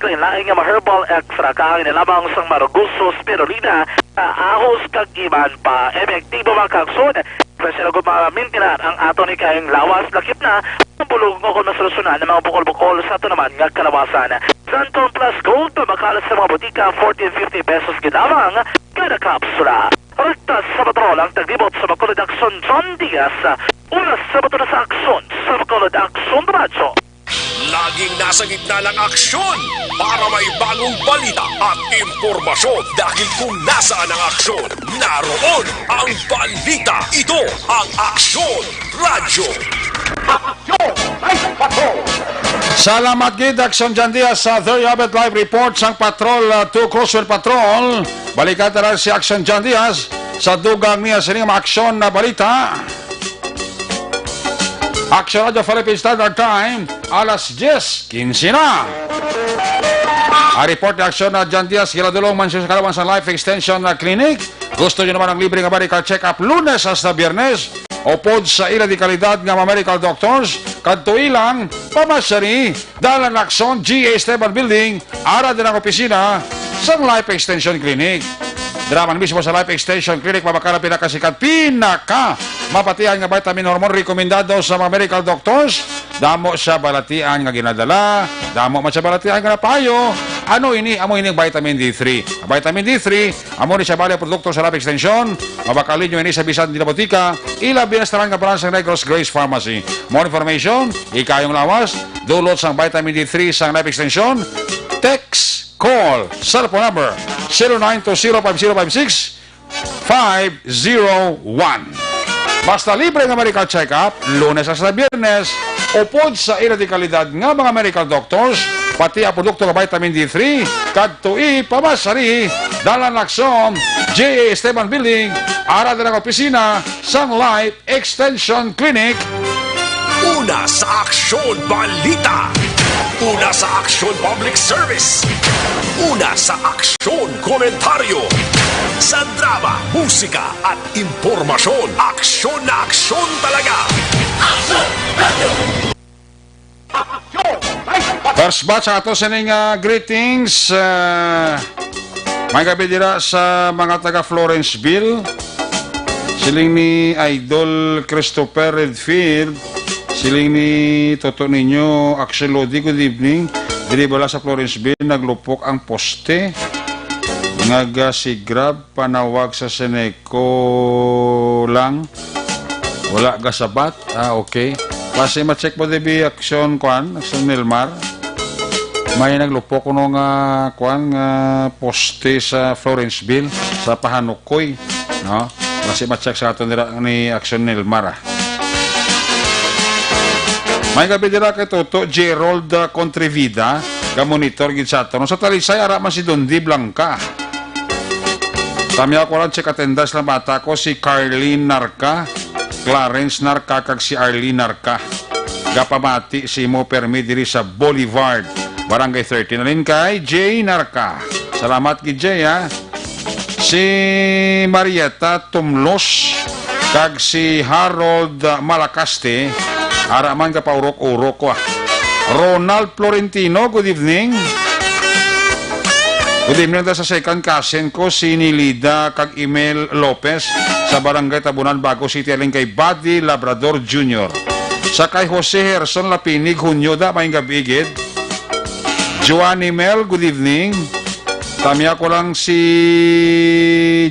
lain-lain nga mga herbal extract, kaangin na lamang sang marugoso, spirulina, ahos, kag iban pa. Epektibo, mga kaagson, pero sila gud ma-maintain ang aton ikaling lawas, lakip na ang bulog nga kon masolusyonan ang mga bukol-bukol sa ato naman nga kalawasan. Xanthone Plus Gold, mabakal sa mga botika, fourteen fifty pesos gid lamang kada kapsula. Rekta sa patrol ang taglibot sa Bacolod, Aksyon John Diaz. Oras sa bato na sa aksyon sa Bacolod, Aksyon Radyo. Laging nasa gitna ng aksyon para may bagong balita at impormasyon, dahil kung nasaan ang aksyon, naroon ang balita. Ito ang Aksyon Radyo. Salamat gid, Aksyon John Diaz, sa There You Have It Live Report sang Patrol, uh, two Crosswell Patrol. Balikan ta lang si Aksyon John Diaz sa dugang niya sining mga aksyon na balita. Aksyon Radyo Philippine Standard Time, alas diyes quince na. Ang report ni Aksyon na John Diaz, giladulong man siya sa kalawan sa Life Extension na Clinic. Gusto nyo naman ang libre nga medical check-up Lunes hasta Biyernes? Upod sa ila di kalidad nga mga medical doctors, kadtoi lang, pamasyari, Dalan Lacson, G A Esteban Building, ara din ang opisina sang Life Extension Clinic. Dira man mismo sa Life Extension Clinic, mabakal ang pinakasikat, pinaka mapatihan nga vitamin hormone rekomendado sa mga medical doctors. Damo siya balatian nga ginadala, damo man siya balatian nga napayo. Ano ini? Amo ini ang vitamin D three. Ang vitamin D three, amo ni siya bali ang produkto sa Life Extension. Mabakal ninyo ini sa bisan dila botika, ilabi na sa tanan nga branch sang Negros Grace Pharmacy. More information, ikayong lawas, dulot sang vitamin D three sang Life Extension, text, call, cellphone number, zero nine two zero five zero five six five zero one. Basta libre nga medical check-up, Lunes hasta Biyernes, upod sa ila di kalidad nga mga medical doctors, pati ang produkto nga vitamin D three, kadtoi, pamasyari, Dalan Lacson, G A Esteban Building, ara din ang opisina sang Life Extension Clinic. Una sa Aksyon Balita. Una sa Aksyon Public Service. Una sa Aksyon Komentaryo. Sa drama, musika, at impormasyon. Aksyon na aksyon talaga. First batch sa ato sining, ah, greetings. Ah, may gabi dira sa mga taga Florenceville. Siling ni Idol Christopher Redfield. Siling ni Toto Niño Axel Lodi, good evening. Diri bala sa Florenceville, naglupok ang poste. Nga ga si Grab, panawag sa Seneco lang. Wala ga sabat. Ah, okay. Basi ma-check mo, D B Action, kwan, Action Nilmar. May naglupok kuno nga, kwan, nga poste sa Florenceville, sa Pahanukoy, no? Basi ma-check sa aton dira ni Action Nilmar, ah. May gabi dira kay Toto Gerald, ah, Contrevida, ga-monitor gid sa aton. Sa Talisay, ara man si Dondi Blanca. Tamyaw ko lang, check attendance lang bata ko, si Carlene Narca, Clarence Narca, kag si Arlene Narca. Gapamati si mo permi diri sa Boulevard, Barangay thirteen. Alin kay Jay Narca. Salamat gid, Jay, ha. Si Marieta Tumlos kag si Harold, ah, Malacaste, ara man gapaurok-urok ko, ah. Ronald Florentino, good evening. Good evening ta sa second cousin ko, si Nilida kag Emil Lopez, sa Barangay Tabunan, Bago City, alin kay Buddy Labrador Junior. Sa kay Jose Herson Lapinig Hunyo, da, maayong gabi gid. Joanny Mel, good evening. Tamyaw ko lang si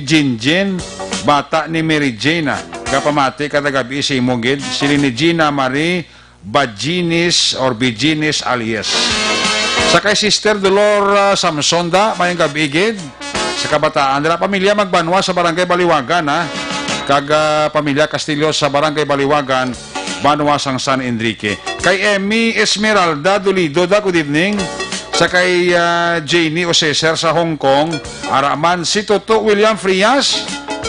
Jinjin, bata ni Mary Jane, ah. Gapamati kada gabi sa imo gid. Siling ni Gina Marie Bajinis or Bijinis alias. Sa kay Sister Dolor, ah, Samson, da, maayong gabi gid. Sa kabataan, dira pamilya Magbanwa sa Barangay Baliwagan, ha. Kag, ah, pamilya Castillo sa Barangay Baliwagan, Banwa sang San Enrique. Kay Emmy Esmeralda Dolido, da, good evening. Sa kay, ah, Janie Oseser sa Hong Kong, ara man si Toto William Frias,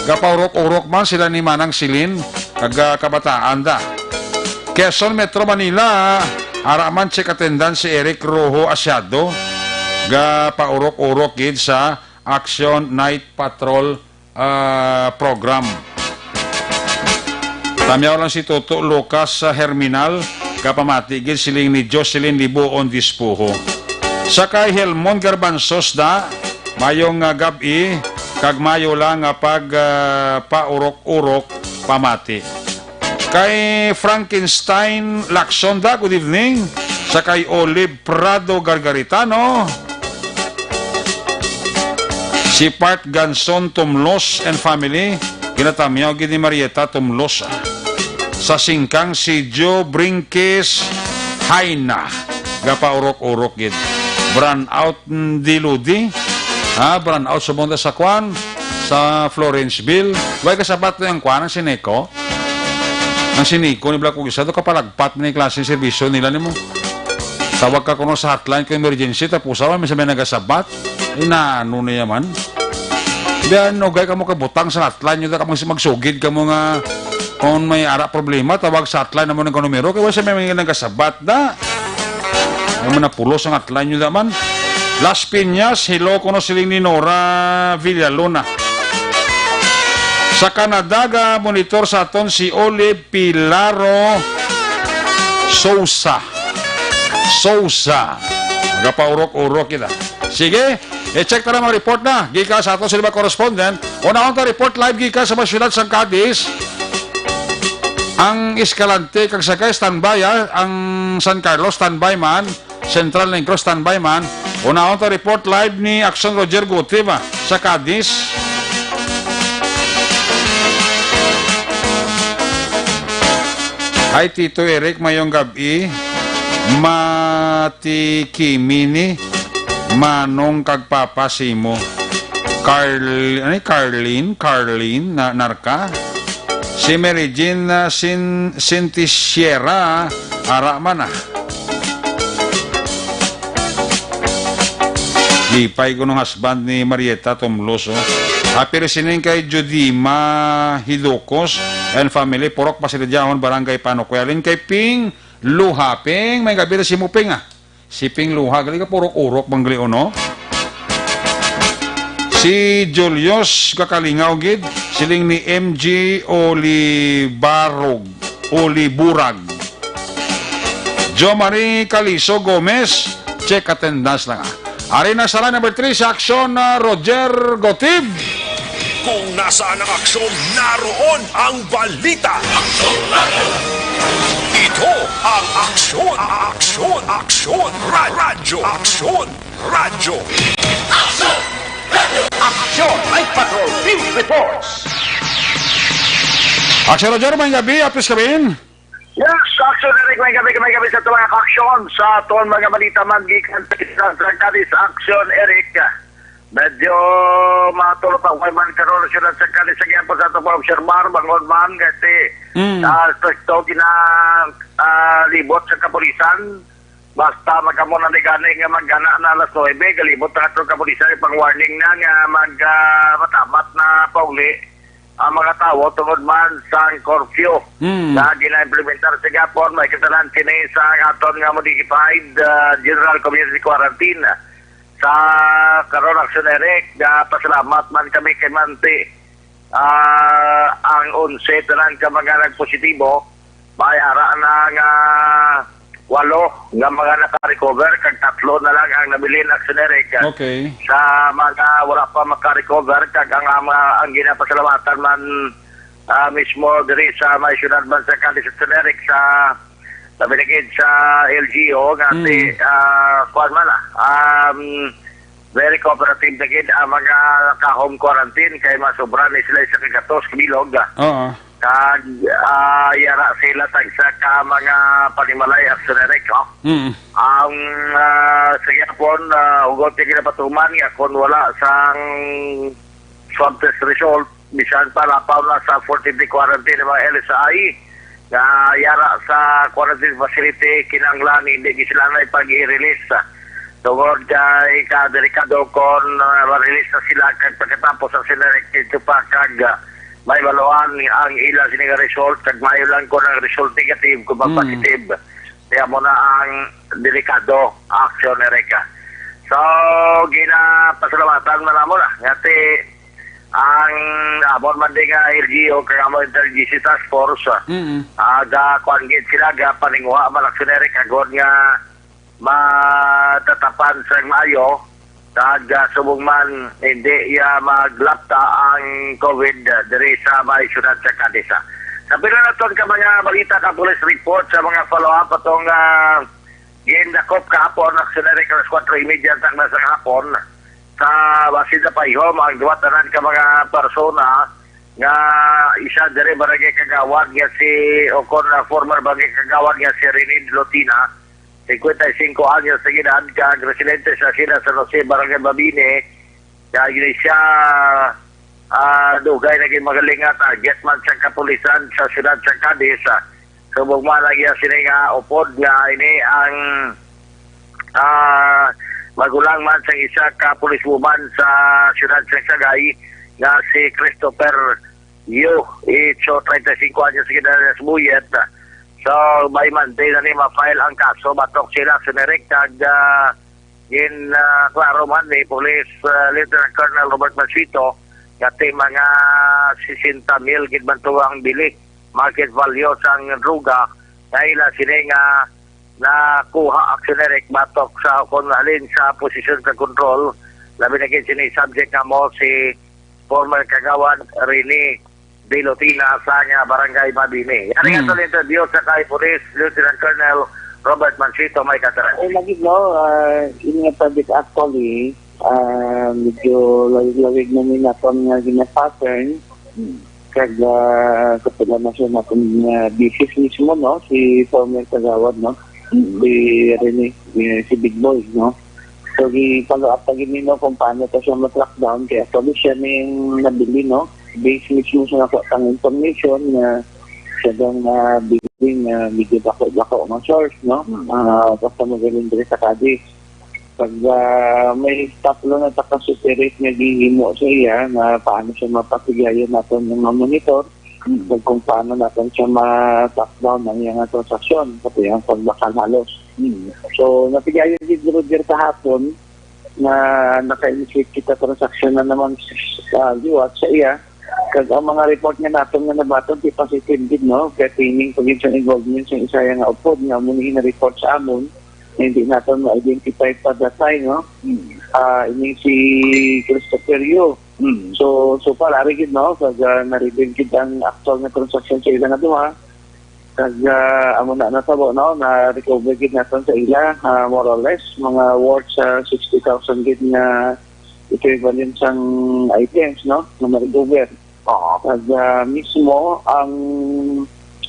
gapaurok-urok man sila ni Manang Silin, kag, ah, kabataan, da. Quezon Metro Manila, ara man check attendance si Eric Rojo Asiado, gapaurok-urok gid sa Action Night Patrol, ah, program. Tamyaw lang si Toto Lucas, ah, Herminal, gapamati gid siling ni Jocelyn Libuon Dispuho. Sa kay Helmon Garbanzos, da, maayong, ah, gab-i, kag maayo lang nga pag, ah, paurok-urok pamati. Kay Frankenstein Lacson, da, good evening. Sa kay Olive Prado Gargaritano, si Part Ganson Tumlos and family, ginatamyaw gid ni Marieta Tumlos. Sa singkang si Joe Brinquez Haina, gapaurok-urok gid. Brownout, mm, Diludi. Ha, brownout sa bunda sa kwan, sa Florenceville. Way kasabat na yung kwan, ang Sineco. Ang Sineco ni Black Ugisa, do kapalagpat na yung klase ng serbisyo nila nimo. Tawag ka kuno sa hotline kung emergency, tapos awa, minsan may nagasabat. Inano na yaman. Biyan, ugay ka mo kabutang sa hotline, yun ka mag-, magsugid ka mo nga kung may ara problema, tawag sa hotline na mo ng numero, kaya wala siya may nagasabat na. Ay mo na pulos ang hotline nyo naman. Las Piñas, hello, kuno siling ni Nora Villalona. Sa Canada, ga-monitor sa aton si Olive Pilaro Sousa. Sousa. Magapaurok-urok kita. Sige, i-check ta na mga report na gikan sa aton sila mga correspondent. Unahon ta report live gikan sa mga syudad sang Cadiz. Ang Escalante kag Sagay, standby, ah. Ang San Carlos, standby man. Central Negros, standby man. Unahon ta report live ni Action Roger Gutib, ah, sa Cadiz. Hi, Tito Eric, mayong gab-i. Matikimi ni Manong kag Papa Simo. Carl-, ano, Carlin? Carlin? Na, Narca? Si Mary Jean, ah, Sin-, Sintisiera, ara man, ah. Lipay ko nung husband ni Marieta Tomlos, oh. Happy listening kay Judima Hidukos and family, Purok Pasiladyaon, Barangay Panukuy. Halin kay Ping Luha. Ping, may gabi na si Muping, ah. Si Ping Luha, gali ka purok-urok, bang gali, no? Si Julius Kakalingaw gid, siling ni M G Olibarog, Oliburag. Jo Marie Caliso Gomez, check attendance lang, ah. Ari na sa line number three sa Aksyon, ah, Roger Gotib. Kung nasaan ang aksyon, naroon ang balita. Ito ang Aksyon, Aksyon, Aksyon, Ra-, Radyo, Aksyon, Radyo. Action Night Patrol Field Reports. Aksyon Roger, may gabi, apis kami. Yes, Action Eric, may gabi, may gabi sa aton mga aksyon, sa aton mga balita man gikan sa Cadiz. Action Eric, medyo matulog pa man karon sa siyudad sa Cadiz sa gihapon sa aton pag-obserbar, bangod man kasi, Mm. ah, strikto gina, ah, libot sa kapulisan. Basta magkamo na ni gani nga magana na alas nuebe, galibot na ato kapulisan, pang-warning na nga mag, ah, matamat na pauli ang mga tawo tungod man sang curfew Mm. na gina-implementar sa gihapon. May katanan kini sa aton nga modified, ah, general community quarantine. Sa karon, Action Eric, nga pasalamat man kami kay Manti, ah, ang onse tanan ka mga nagpositibo, may ara na nga walo nga mga naka-recover, kag tatlo na lang ang nabilin, Action Eric. Okay. Sa mga wala pa maka-recover, kag ang, ang, ang ginapasalamatan man, ah, mismo diri sa may syudad man sa Cadiz, Action Eric, sa labi na gid sa L G U nga si, Mm. ah, kuwan man, ah, um, very cooperative na gid ang mga ka-home quarantine kay masobra ni sila sa kagatos ka bilog. Oo. Kag, ah, yara sila tagsa ka mga panimalay, Action Eric, no? Mm. Ang, ah, sa gihapon, ah, hugot nga ginapatuman nga kung wala sang swab test result, bisan pa lapaw na sa fourteen day quarantine ng mga L S I nga yara sa quarantine facility, kinahanglan hindi gid sila na ipag-i-release, ah, tungod kay kadelikado kon, ah, ma-release na sila kag pagkatapos ang sila dito pa kag, ah, may baluan ang ila sini nga result, kag maayo lang kung ang result negative, kung Mm. mag-positive. Kaya mo na ang delikado, Action Eric. So, ginapasalamatan man namo na. Ngati, ang amon man din nga L G U, kag amon Intelligence Task Force, Mm. ah, ga, kuwan gid sila, ga paninguha, man, Action Eric, agod nga matatapan sa maayo, kag, ah, subong man, hindi, ya, maglapta ang COVID, ah, diri sa may syudad sa Cadiz, ah. Sa pila na ton ka mga balita ka police report sa mga follow-up atong, ah, gindakop kahapon, Action Eric, alas kwatro y media tang na sa hapon, sa Basin sa Paihom, ang duwa tanan ka mga persona nga isa diri barangay kagawad nga si, o kon, ah, former barangay kagawad nga si Rene Lotina, singkwenta y singko anyos sa edad, kag residente sa Hacienda San Jose, Barangay Mabini, nga iglesia, ah, dugay na ginmagaling nga target man sa kapulisan sa siyudad sa Cadiz, ah. Subong man ang iya sini nga upod nga ini ang, ah, magulang man sa isa ka policewoman sa siyudad sa Sagay nga si Christopher Yu, age treinta y cinco anyos, kinalanas buyet. So, may Monday na ni ma-file ang kaso batok sila sa Merek kag, ah, gin, ah, klaro man ni Police, ah, Lieutenant Colonel Robert Masito nga ti mga sesenta mil gid man to ang bili, market value sang droga, nga ila sini nga nakuha, aksyon direct batok sa kon halin sa posisyon sa kontrol, labi na gid sini subject nga mo si former Kagawad Rene Bilotina sa nga barangay Mabini. Yan ang Mm. ato interview sa kay Police Lieutenant Colonel Robert Mansito, may katara. Eh, lagi, no, ah, ini nga project actually, ah, medyo lawig-lawig na ni naton nga gina-pattern. Mm. Kag, ah, kapila na siya naton nga bisis mismo, no, si former Kagawad, no, Mm. si Rene, eh, si Big Boy, no. So, gi-follow up pa gid nino kung paano to siya ma-track down, kay actually siya ning nabili, no. Base mismo sa nakuha tang information nga siya daw nga building nga medyo dako-dako nga source, no? Hmm. Ah, basta magaling diri sa Cadiz. Pag, ah, may tatlo na taka separate nga gihimo sa iya nga paano siya mapasigayon naton nga ma-monitor, Hmm. kag kung paano naton siya ma-track down ang iyang transaksyon, pati ang pagbakal halos. Hmm. So, napigayon gid, Roger, kahapon nga naka-initiate kita transaksyon na naman sa liwat sa iya. Kag ang mga report nga naton nga nabaton, di positive gid, no? Pertaining pa gid sa involvement sa isa nga upod nga amo ni na-report sa amon, na hindi naton ma-identify pa that time, no? Hmm. Ah, ini si Christopher Yu. Hmm. So, so far, ari gid, no? Kag, ah, na-reveal gid ang actual nga transaction sa ila nga duha. Kag, ah, amo na natabo, no? Na-recover gid naton sa ila, ah, more or less, mga worth sa sixty thousand gid nga equivalent sang items, no? Nga ma-recover. Oo. Kag, ah, mismo ang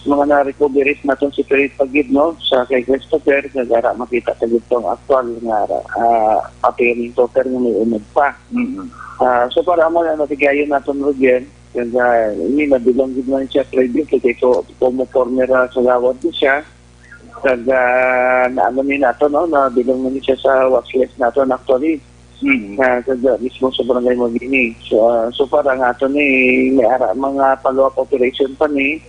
mga na-recoveries naton separate pa gid, no? Sa kay Christopher, kag ara makita pa gid tong actual nga, ah, appearing total nga may unod pa. Mm-mm. Ah, so para amo na natigayon naton, Roger, kag, ah, ini nabilong gid man siya previously kay ko, como former, ah, kagawad ko siya. Kag, ah, naano ni nato, no, nabilong man siya sa watch list nato, actually. Mm. Ah, kag, ah, mismo sa barangay Mabini. So, ah, so far ang ato ni, may ara mga follow-up operation pa ni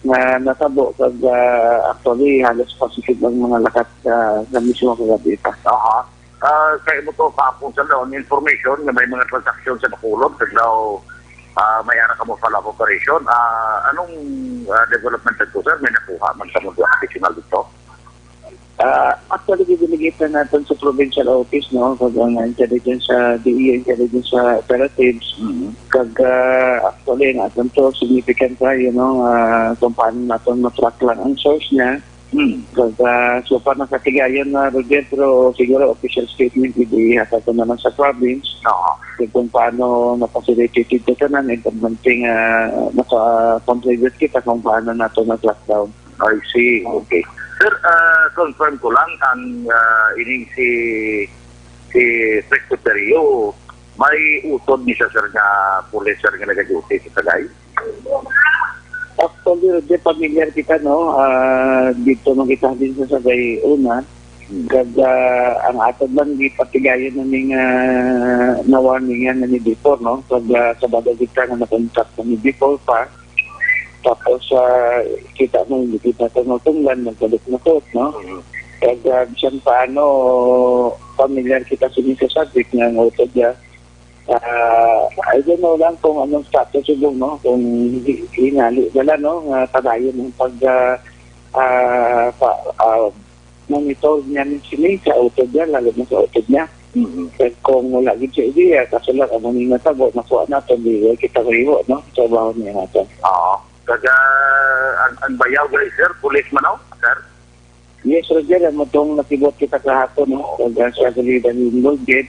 nga natabo kag, ah, actually halos positive ang mga lakat, ah, sa mismo kagabi pa. Aha. Ah, sa imo to, kahapon sa daw, information nga may mga transaksyon sa Bacolod, kag daw, ah, may ara kamo follow-up operation. Ah, anong, ah, development dito, sir? May nakuha man sa mundo additional dito? Ah, actually, gidiligitan naton sa provincial office, no, kag ang intelligence sa D E A, intelligence sa operatives. Mhm. Kag, ah, actually, ang aton to, significant pa, you know, ah, kung paano naton ma-track lang ang source niya. Hmm. Kag, ah, so far, nakatigayon na, Roger, pero siguro official statement, ihatag ko na lang sa province. Oo. Kag kung paano na-facilitate ito tanan, importante nga naka-contribute kita kung paano nato na-track down. I see. Okay. Sir, ah, confirm ko lang ang, ah, ining si, si Presbyterio, may utod ni siya, sir, nga pulis, sir, nga nagaduty sa Sagay? Actually, Roger, familiar kita, no? Ah, dito man kita din sa Sagay una. Hmm. Kag, ah, ang atod lang gipatigayon na ning, ah, na-warning yan na ni before, no? Kag, ah, sa baga kita nga na-contact na ni before pa. Tapos, ah, kita mo, hindi kita tumutunggan, nagbalik na po, no? Mhm. Kag, ah, bisan paano, familiar kita sa inyo sa subject nga ang utod niya. Ah, I don't know lang kung anong status subong, no? Kung hindi, hinali na lang, no? Nga padayon ang pag, ah, ah, pa, ah, monitor niya ni sini sa utod niya, lalo na sa utod niya. Mhm. Kag kung wala gid siya ideya, kaso lang amo ni natabo, nakuha naton, di wala kita kahiwa, no? Trabaho niya naton. Oo. Kag, ah, ang, ang bayaw, guys, sir, pulis man, no, sir? Yes, Roger, ang matong nakibot kita kahapon, no? Kag, ah, siya gid ang involved gid.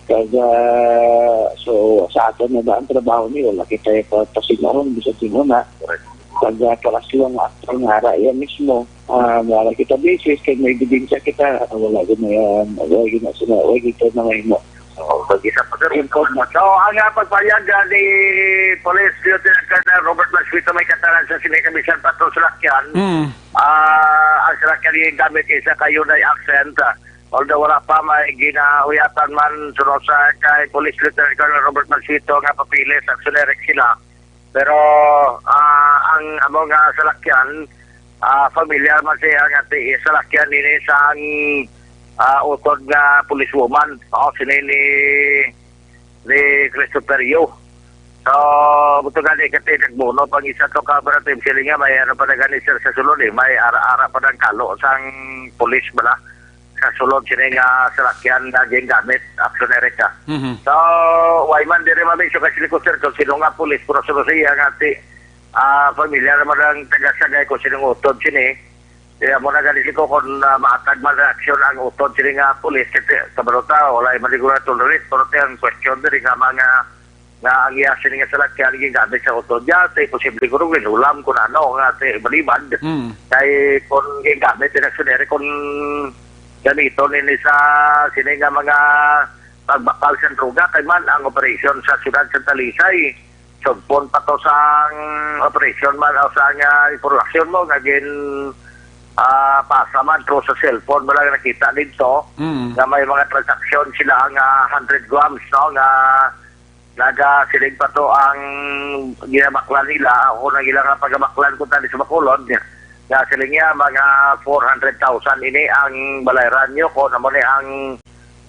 Kag, ah, so, sa aton na ba ang trabaho ni, wala kita pa pasinahon, bisag sino na. Correct. Kag, ah, paras lang actual nga ara iya mismo. Ah, wala kita basis, kay may ebidensya kita, ah, wala gid na yan. Wala gid na sila, wala gid na mahimo. Oo, pag isa pa, sir, Import. So, ang, ah, pagpahayag, ah, ni Police Lieutenant Colonel Robert Masfito may katanan sa Sine Commission Patrol Salakyan, Mm. ah, ang salakyan ni gamit isa ka Hyundai Accent, ah, although wala pa may ginauyatan man, sunod sa kay Police Lieutenant Colonel Robert Masfito nga papilis, aksyon direct sila. Pero, ah, ang amo nga salakyan, ah, familiar man siya nga ti-, salakyan ini sang, ah, utod nga policewoman. O, sini ni, ni Christopher Yu. So, buto gani kati nagbuno pang isa to ka operative sila nga may ano pa na gani, sir, sa sulod, eh. May ara-ara pa ng kalo sang pulis bala sa sulod sini nga salakyan na gingamit, Action Erica. Mhm. So, way man diri mamisyo kay sila ko, sir, kung sino nga pulis, pero sa siya nga ti, ah, familiar naman ang taga-Sagay kung sinong utod sini. Kaya mo na gani ko kung, ah, maatag man reaksyon ang utod sini nga pulis, kasi sa balota, wala man siguro tolerate, pero ti ang question diri nga mga nga ang iya sini nga salakyan gingamit sa utod niya, ti posible ko rin ulam kung ano nga ti balibad. Mm. Kay kung gingamit din ang sunere, kung gamiton nini sa sini nga mga pagbakal sa droga, kay man ang operasyon sa siyudad sa Talisay, sugpon pa to sang operasyon man o sa nga impormasyon mo nga gin, ah, pasa man through sa cellphone, wala nga nakita dito Mm. nga may mga transaksyon sila nga hundred grams, no, nga nagasiling pa to ang ginabaklan nila. Ako na gila nga pagabaklan ko tani sa Bacolod, nga siling niya mga four hundred thousand ini ang balayran nyo kung ano ni ang,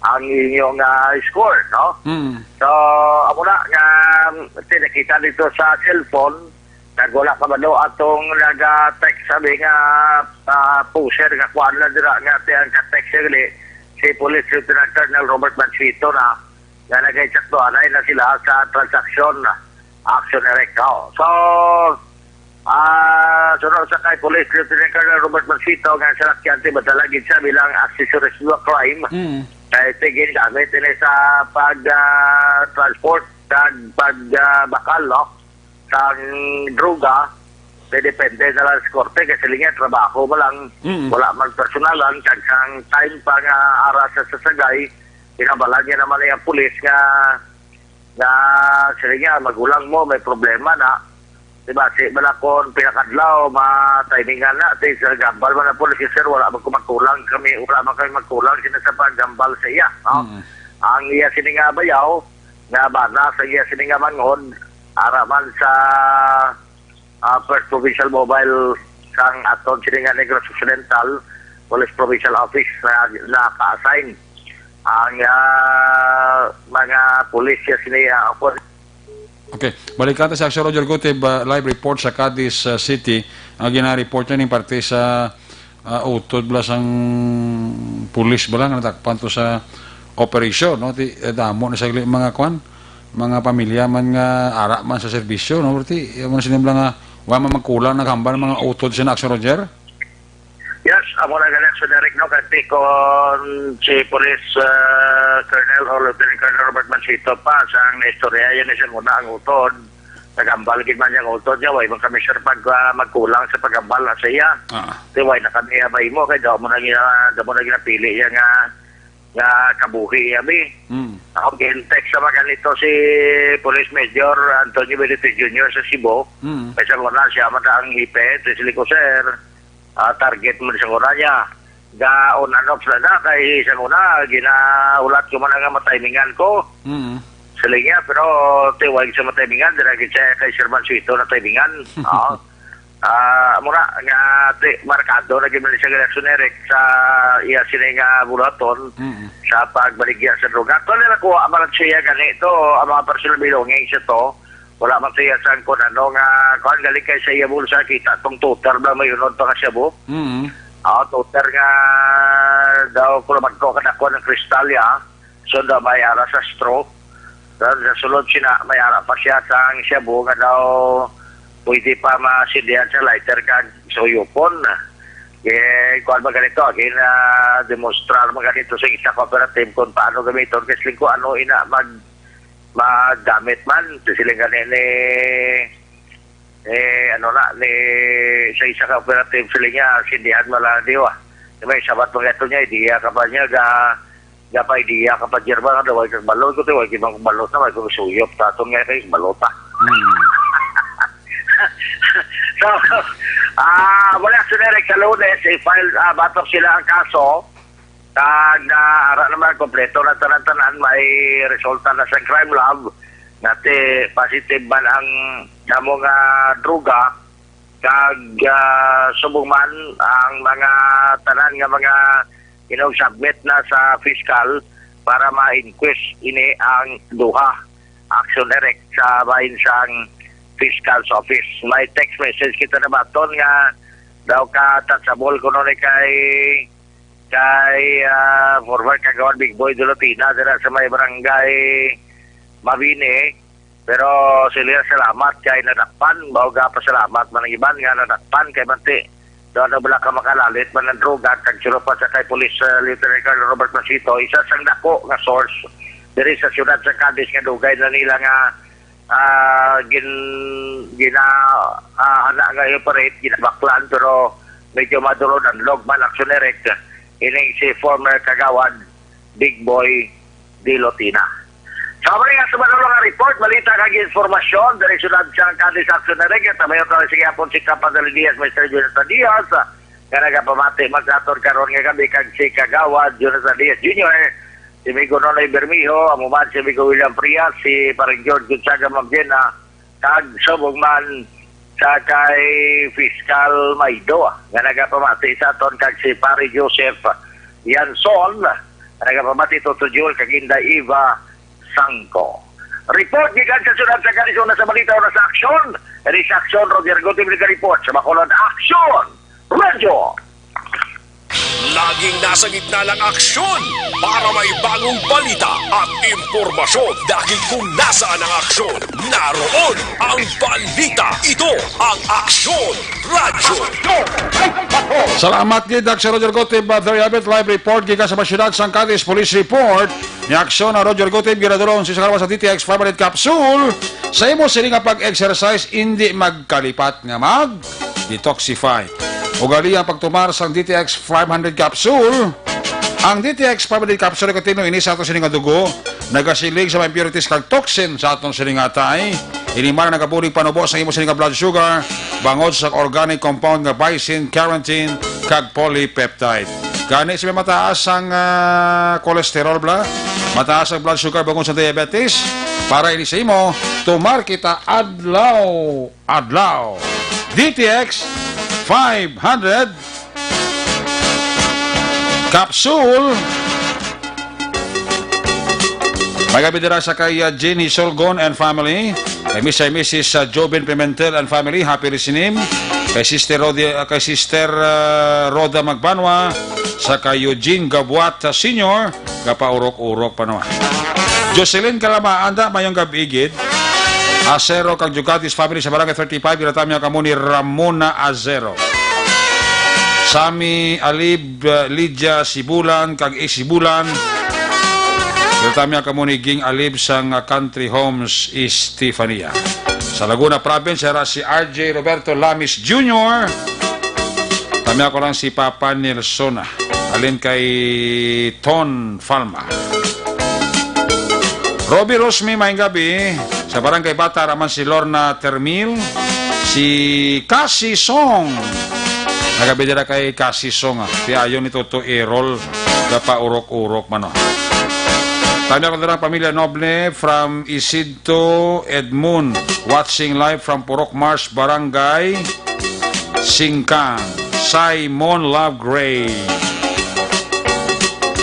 ang inyong, ah, score, no? Mm. So, amo na nga tinakita dito sa cellphone, nagwala ka ba daw atong naga-text sabi nga, ah, pusher nga kuan lang dira nga ti ang ka-text siya gali, si Police Lieutenant Colonel Robert Mansito na, nga nagay-check to, anay na sila sa transaksyon, Action Erica. So, ah, sunod sa kay Police Lieutenant Colonel Robert Mansito nga sa lakyante, madala gid siya bilang accessories to a crime. Mm. Kay tigil gamit ini sa pag, ah, transport kag pag, ah, bakal, no? Sang droga, may depende na lang sa korte, kasi niya trabaho mo lang, Mm. wala man personalan, kag sang time pa nga ara sa sasagay, kinabalan niya naman ang pulis nga, nga, sige niya, magulang mo, may problema na. Di ba, si Malakon, pinakadlaw, ma-timingan na, ti, sa gambal man ang pulis, sir, wala man ko magkulang kami, wala man kami magkulang, sila sa paggambal sa iya, no? Mm. Ang iya sini nga bayaw, nga bana sa iya sini nga manghod, ara man sa, ah, First Provincial Mobile sang aton sini nga Negros Occidental Police Provincial Office na naka-assign ang, ah, mga pulis ya sini, ah, ako. Okay, balikan ta si Action Roger Gutib, ah, live report sa Cadiz, ah, City. Ang gina-report niya ning parte sa, ah, utod bala sang pulis bala nga natakpan to sa operasyon, no? Ti, eh, damo na sagli mga kwan, mga pamilya man nga ara man sa serbisyo, no? Ti, eh, mo na sila nga, wa man magkulang naghambal mga utod sa Action Roger? Yes, amo na gali, Sir Derek, no? Kasi kung si Police, ah, Colonel o Lieutenant Colonel Robert Mansito pa, sa ang istorya yan, isang una ang utod. Nagambal gid man yung utod niya, way man kami sure pag, ah, magkulang sa pagambal na sa iya. Ah. Di, way na kami, ah, may mo, kay daw mo na gina-, daw mo na ginapili yan nga, nga kabuhi, abi. Mm. Ako, gin-text naman ganito si Police Major Antonio Benitez Junior sa Cebu. Mm. Kay sa una, siya man ang hipe, ti sili ko, sir, ah, target mo sa una niya. Ga on and off na na, kay sa una, ginahulat ko man nga matimingan ko. Mm. Sila niya, pero tiwag sa matimingan, dira gid siya kay Sir Mansueto na timingan. Oo. Ah, mura nga ti, markado na gid man siya, Sir Eric, sa iya sini nga bulaton Mm. sa pagbaligya sa droga. Actually, nakuha man siya ganito, ang mga personal belongings ito. Wala man siya sang kun ano nga, kuan, galing kay sa iya bulsa, kita tong toter ba, may unod pa nga shabu. Mm. Ah, toter nga daw, kung magko ka na kuan ng kristal, ya. So, daw may ara sa straw. Daw sa sulod sina, may ara pa siya sang shabu nga daw pwede pa masindihan sa lighter kag suyupon. Eh, kuan ba ganito, again, ah, demonstrar mo ganito sa isa ka operative kung paano gamiton, kasi kung ano ina mag-, magamit man, siling gani ni, eh, ano na, ni, sa isa ka operative sila niya, sindihan mo lang, di ba? Di ba, sabat mo ganito niya, idea ka pa niya, ga, ga pa idea ka pa, Jerman, ano, way kang balot ko, way kang balot na, way kang suyop, taton nga kay balota. Hmm. So, ah, wala si Derek sa Lunes, i-file, ah, batok sila ang kaso, kag, ah, ara naman, kompleto na tanan-tanan, may resulta na sa crime lab, nga ti positive man ang amo nga droga, kag, ah, subong man ang mga tanan nga mga inong submit na sa fiscal para ma-inquest ini ang duha. Action Direct sa bahin sang Fiscal's Office. May text message kita nabaton nga daw ka-touchable kuno ni kay, kay, ah, former Kagawad Big Boy Dolotina dira sa may barangay Mabini. Pero sila salamat kay nadakpan. Mao ga pasalamat man ang iban nga nadakpan kay manti daw na bala ka makalalit man ang droga kag sinupat sa kay Police, ah, Lieutenant Colonel Robert Masito, isa sang dako nga source diri sa siyudad sa Cadiz nga dugay na nila nga, ah, gin-, gina-, ah, ana nga i-operate, ginabaklan, pero medyo madulod ang log man, Action Direct. Ining si former Kagawad Big Boy Dilotina. Sa mga nga sumanulo nga report, balita kag informasyon diri sa siyudad sang Cadiz, Action Direct, tabayon ta sa gihapon si Kapadre Diaz, Mister Jonathan Diaz, nga nagapamati man sa aton karon nga gabi kag si Kagawad Jonathan Diaz Junior, si Migo Nonoy Bermejo, amo man si Migo William Frias, si Pareng George Gonzaga Mabjena, kag subong man sa kay Fiscal Maido nga nagapamati sa aton, kag si Pare Joseph Yanson nga nagapamati, Toto Jul kag Inday Eva Sangko. Report gikan sa siyudad sa Cadiz, una sa balita, una sa aksyon. Diri sa aksyon, Roger Gutib nagareport sa Bacolod. Aksyon! Radyo! Laging nasa gitna ng aksyon para may bagong balita at impormasyon, dahil kung nasaan ang aksyon, naroon ang balita. Ito ang Aksyon Radyo. Salamat gid, Aksyon Roger Gutib. There you have it, live report gikan sa mga siyudad sang Cadiz. Police report ni Aksyon na Roger Gutib, ginadulong si Sarwa sa D T X five hundred capsule. Sa imo sini nga pag-exercise, hindi magkalipat nga mag-detoxify. Ugalian pagtumar sang D T X five hundred capsule. Ang D T X five hundred capsule nagatinuod ini sa ato sini nga dugo, nagasiling sa mga impurities kag toxin sa aton sini nga atay. Ini man ang nagabulig panubo sa imo sini nga blood sugar bangod sa organic compound nga bison, carotene, kag polypeptide. Gani, sa may mataas ang, ah, cholesterol, bla, mataas ang blood sugar, bangod sa diabetes, para ini sa imo, tumar kita adlaw-adlaw. D T X five hundred capsule. May gabi dira sa kay, ah, Jenny Solgon and family. Kay Mister and Missus, ah, Jobin Pimentel and family, happy listening. Kay Sister Rodi-, ah, kay Sister, ah, Rhoda Magbanwa, sa kay Eugene Gabuat, ah, Senior, gapaurok-urok pa naman. Jocelyn Kalama, anda, mayong gabi gid. Acero kag Jugatis family sa Barangay thirty-five, ginatamya kamo ni Ramona Acero. Sammy Alib, uh, Lydia Sibulan, kag Isibulan. Ginatamya kamo ni Ging Alib sang, uh, Country Homes Estefania. Sa Laguna Province, era si R J Roberto Lamis Junior. Tamya ko lang si Papa Nelsona. Alin kay Ton Falma. Robbie Rosmi, maayong gabi. Sa Barangay Bata, raman si Lorna Termil, si Kasi Song. Nagabi dira kay Kasi Song, ah. Piayon ni Toto Errol, gapaurok-urok man, oh. Tamya ko dira ang pamilya Noble from Isidto Edmund, watching live from Purok Mars, Barangay Singkang, Simon Love Gray.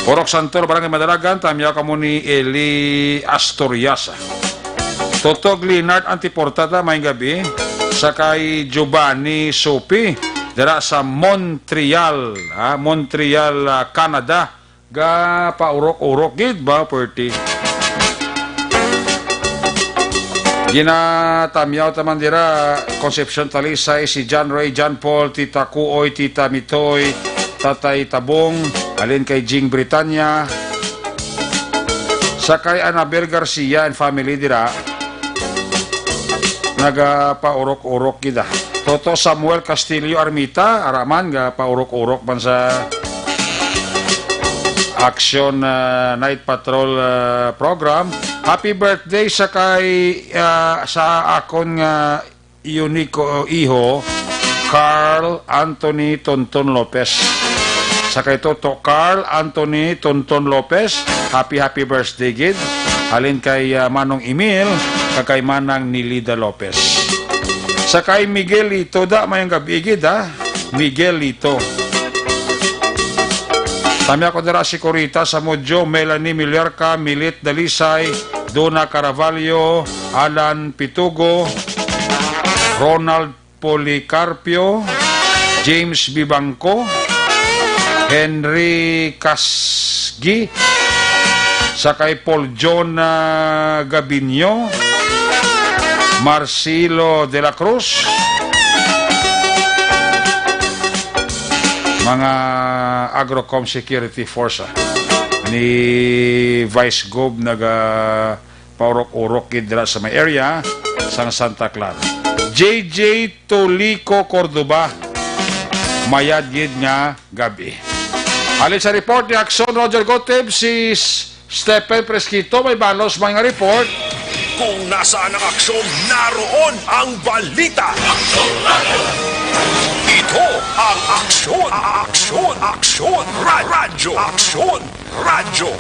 Purok Santor, Barangay Madalagan, tamya kamo ni Eli Astoriasa. Totog Leonard Antiportada, maayong gabi. Sa kay Giovanni Sopi, dira sa Montreal, ha? Montreal, ah, Canada. Gapaurok-urok gid ba, perti? Ginatamyaw ta man dira, Concepcion Talisay, si John Ray, John Paul, Tita Kuoy, Tita Mitoy, Tatay Tabong, alin kay Jing Britanya, sa kay Anabel Garcia and family dira. Nagapaurok-urok gid, ah. Toto Samuel Castillo Armita, araman, gapaurok-urok man sa Action, ah, Night Patrol, ah, program. Happy birthday sa kay, ah, sa akon nga unique iho, Carl Anthony Tonton Lopez. Sa kay Toto Carl Anthony Tonton Lopez, happy, happy birthday gid. Halin kay, ah, Manong Emil, kag kay Manang Nilida Lopez. Sa kay Miguelito, da, mayong gabi gid, ha? Miguelito. Tamya ko dira si Corita Samudyo, Melanie Milyarca, Milit Dalisay, Donna Caravallo, Alan Pitugo, Ronald Policarpio, James Bibangco, Henry Casgi, sa kay Paul John, ah, Gabinho, Marcelo de la Cruz, mga Agrocom Security Force, ah, ni Vice Gov naga paurok-urok gid dira sa may area sang Santa Clara. J J Tolico Cordoba, mayad gid nga gab-i. Halin sa report ni Aksyon Roger Gotib, si S-, Stephen Fresquito may balos man nga report. Kung nasaan ang aksyon, naroon ang balita. Ito ang Aksyon, Aksyon, Aksyon, Ra-, Radyo, Aksyon, Radyo.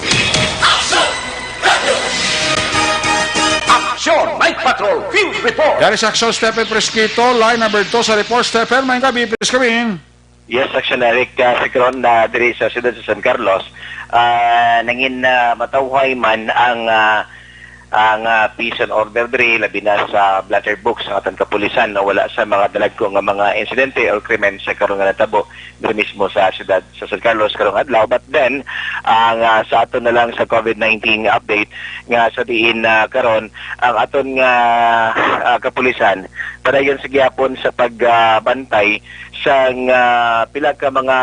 Aksyon, Night Patrol, Field Report. Dari sa Aksyon, Stephen Fresquito, line number two sa report. Stephen, may gabi, please come in. Yes, Aksyon Eric, ah, sa karon na diri sa siyudad sa San Carlos, ah, nangin, ah, matawhay man ang, ah, ang, ah, peace and order diri, labi na sa blatter books ang aton kapulisan, no? Wala sa mga dalagko nga mga insidente or krimen sa karon nga natabo diri mismo sa siyudad sa San Carlos karong adlaw. But then, ang, ah, sa aton na lang sa COVID nineteen update nga sa diin, ah, karon ang aton nga, ah, kapulisan padayon sa gihapon sa pagbantay sang, ah, pila ka mga,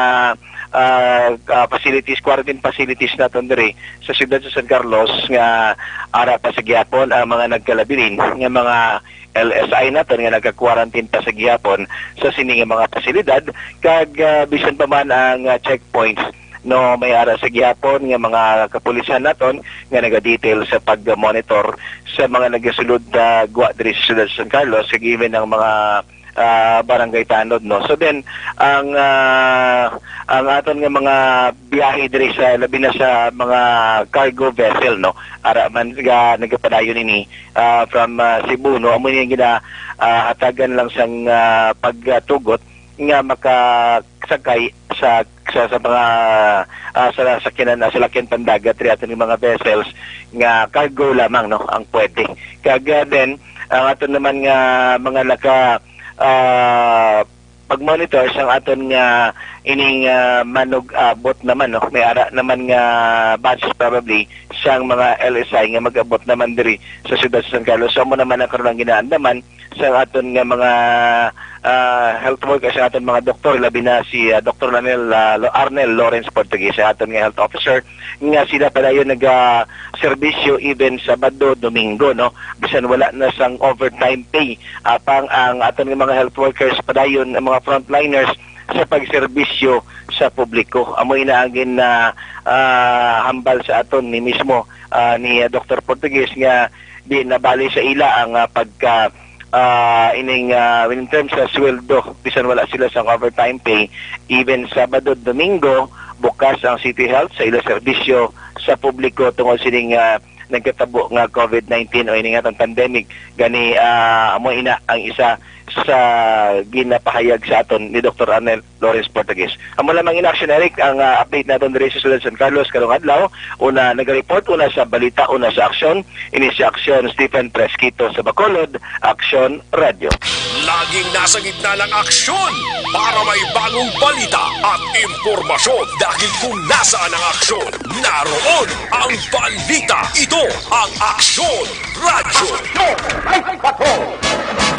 ah, ah, facilities, quarantine facilities naton diri sa siyudad sa San Carlos nga ara pa sa gihapon ang mga nagkalabilin nga mga L S I naton nga nagka-quarantine pa sa gihapon sa sini nga mga pasilidad, kag, ah, bisan pa man ang, ah, checkpoints, no, may ara sa gihapon nga mga kapulisan naton nga naga-detail sa pag-monitor sa mga nagasulod, ah, gwa diri sa siyudad sa San Carlos, kag even ang mga, ah, barangay tanod, no. So then, ang, ah, ang aton nga mga biyahe diri sa, labi na sa mga cargo vessel, no, ara man nga nagapadayon ini, ah, from, ah, Cebu, no, amo ni gina, ah, hatagan lang sang, ah, pagtugot nga makasakay sa, sa, sa mga, ah, sa sakyanan, ah, sa lakyan pandagat diri aton nga mga vessels nga cargo lamang, no, ang pwede. Kag, ah, then, ang aton naman nga mga naka, ah, pag-monitor sang aton nga ining, ah, manug-abot naman, no? May ara naman nga batch probably sang mga L S I nga mag-abot naman diri sa siyudad sa San Carlos. So, amo naman ang karon ang ginaandaman sang aton nga mga, ah, health workers, sang aton mga doktor, labi na si, ah, Doktor Lanel, ah, Lo-, Arnel Lawrence Portuguez, ang aton nga health officer, nga sila padayon naga-serbisyo even Sabado, Domingo, no? Bisan wala na sang overtime pay, apang ang aton nga mga health workers padayon ang mga frontliners sa pagserbisyo sa publiko. Amo ina ang gin, ah, ah, hambal sa aton ni mismo, ah, ni, ah, Doktor Portuguez nga di nabali sa ila ang, ah, pagka, ah, ining, ah, in terms sa sweldo, bisan wala sila sa overtime pay, even Sabado, Domingo, bukas ang City Health sa ila serbisyo sa publiko tungod sining, ah, nagkatabo nga COVID nineteen o ini nga atong pandemic. Gani, ah, amo ina ang isa sa ginapahayag sa aton ni Doktor Arnel Lawrence Portuguez. Amo lamang in action, Eric, ang, ah, update naton diri sa Siyudad San Carlos karong adlaw. Una nagareport, una sa balita, una sa aksyon. Ini si Aksyon Stephen Fresquito sa Bacolod, Aksyon Radio. Laging nasa gitna ng aksyon para may bagong balita at impormasyon. Dahil kung nasaan ang aksyon, naroon ang balita. Ito ang Aksyon Radyo.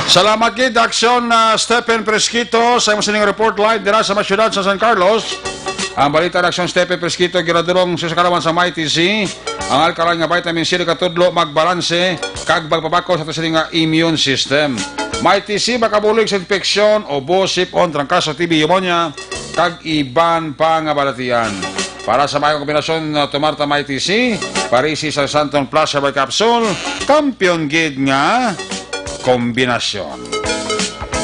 Salamat gid, Aksyon, ah, Stephen Fresquito, sa imo sining report live dira sa may siyudad sa San Carlos. Ang balita ni Aksyon Stephen Fresquito, ginadulong sa kalaman sa Mighty C. Ang alkaline nga vitamin C nakatudlo magbalanse kag magpabakod sa ato sini nga immune system. Mighty C makabulig sa infeksyon, ubo, sipon, trangkaso, T B, pneumonia, kag iban pa nga balatian. Para sa maayong kombinasyon, uh, tumar ta Mighty C, parisi sa Santon Plus Herbal Capsule, kampiyon gid nga kombinasyon.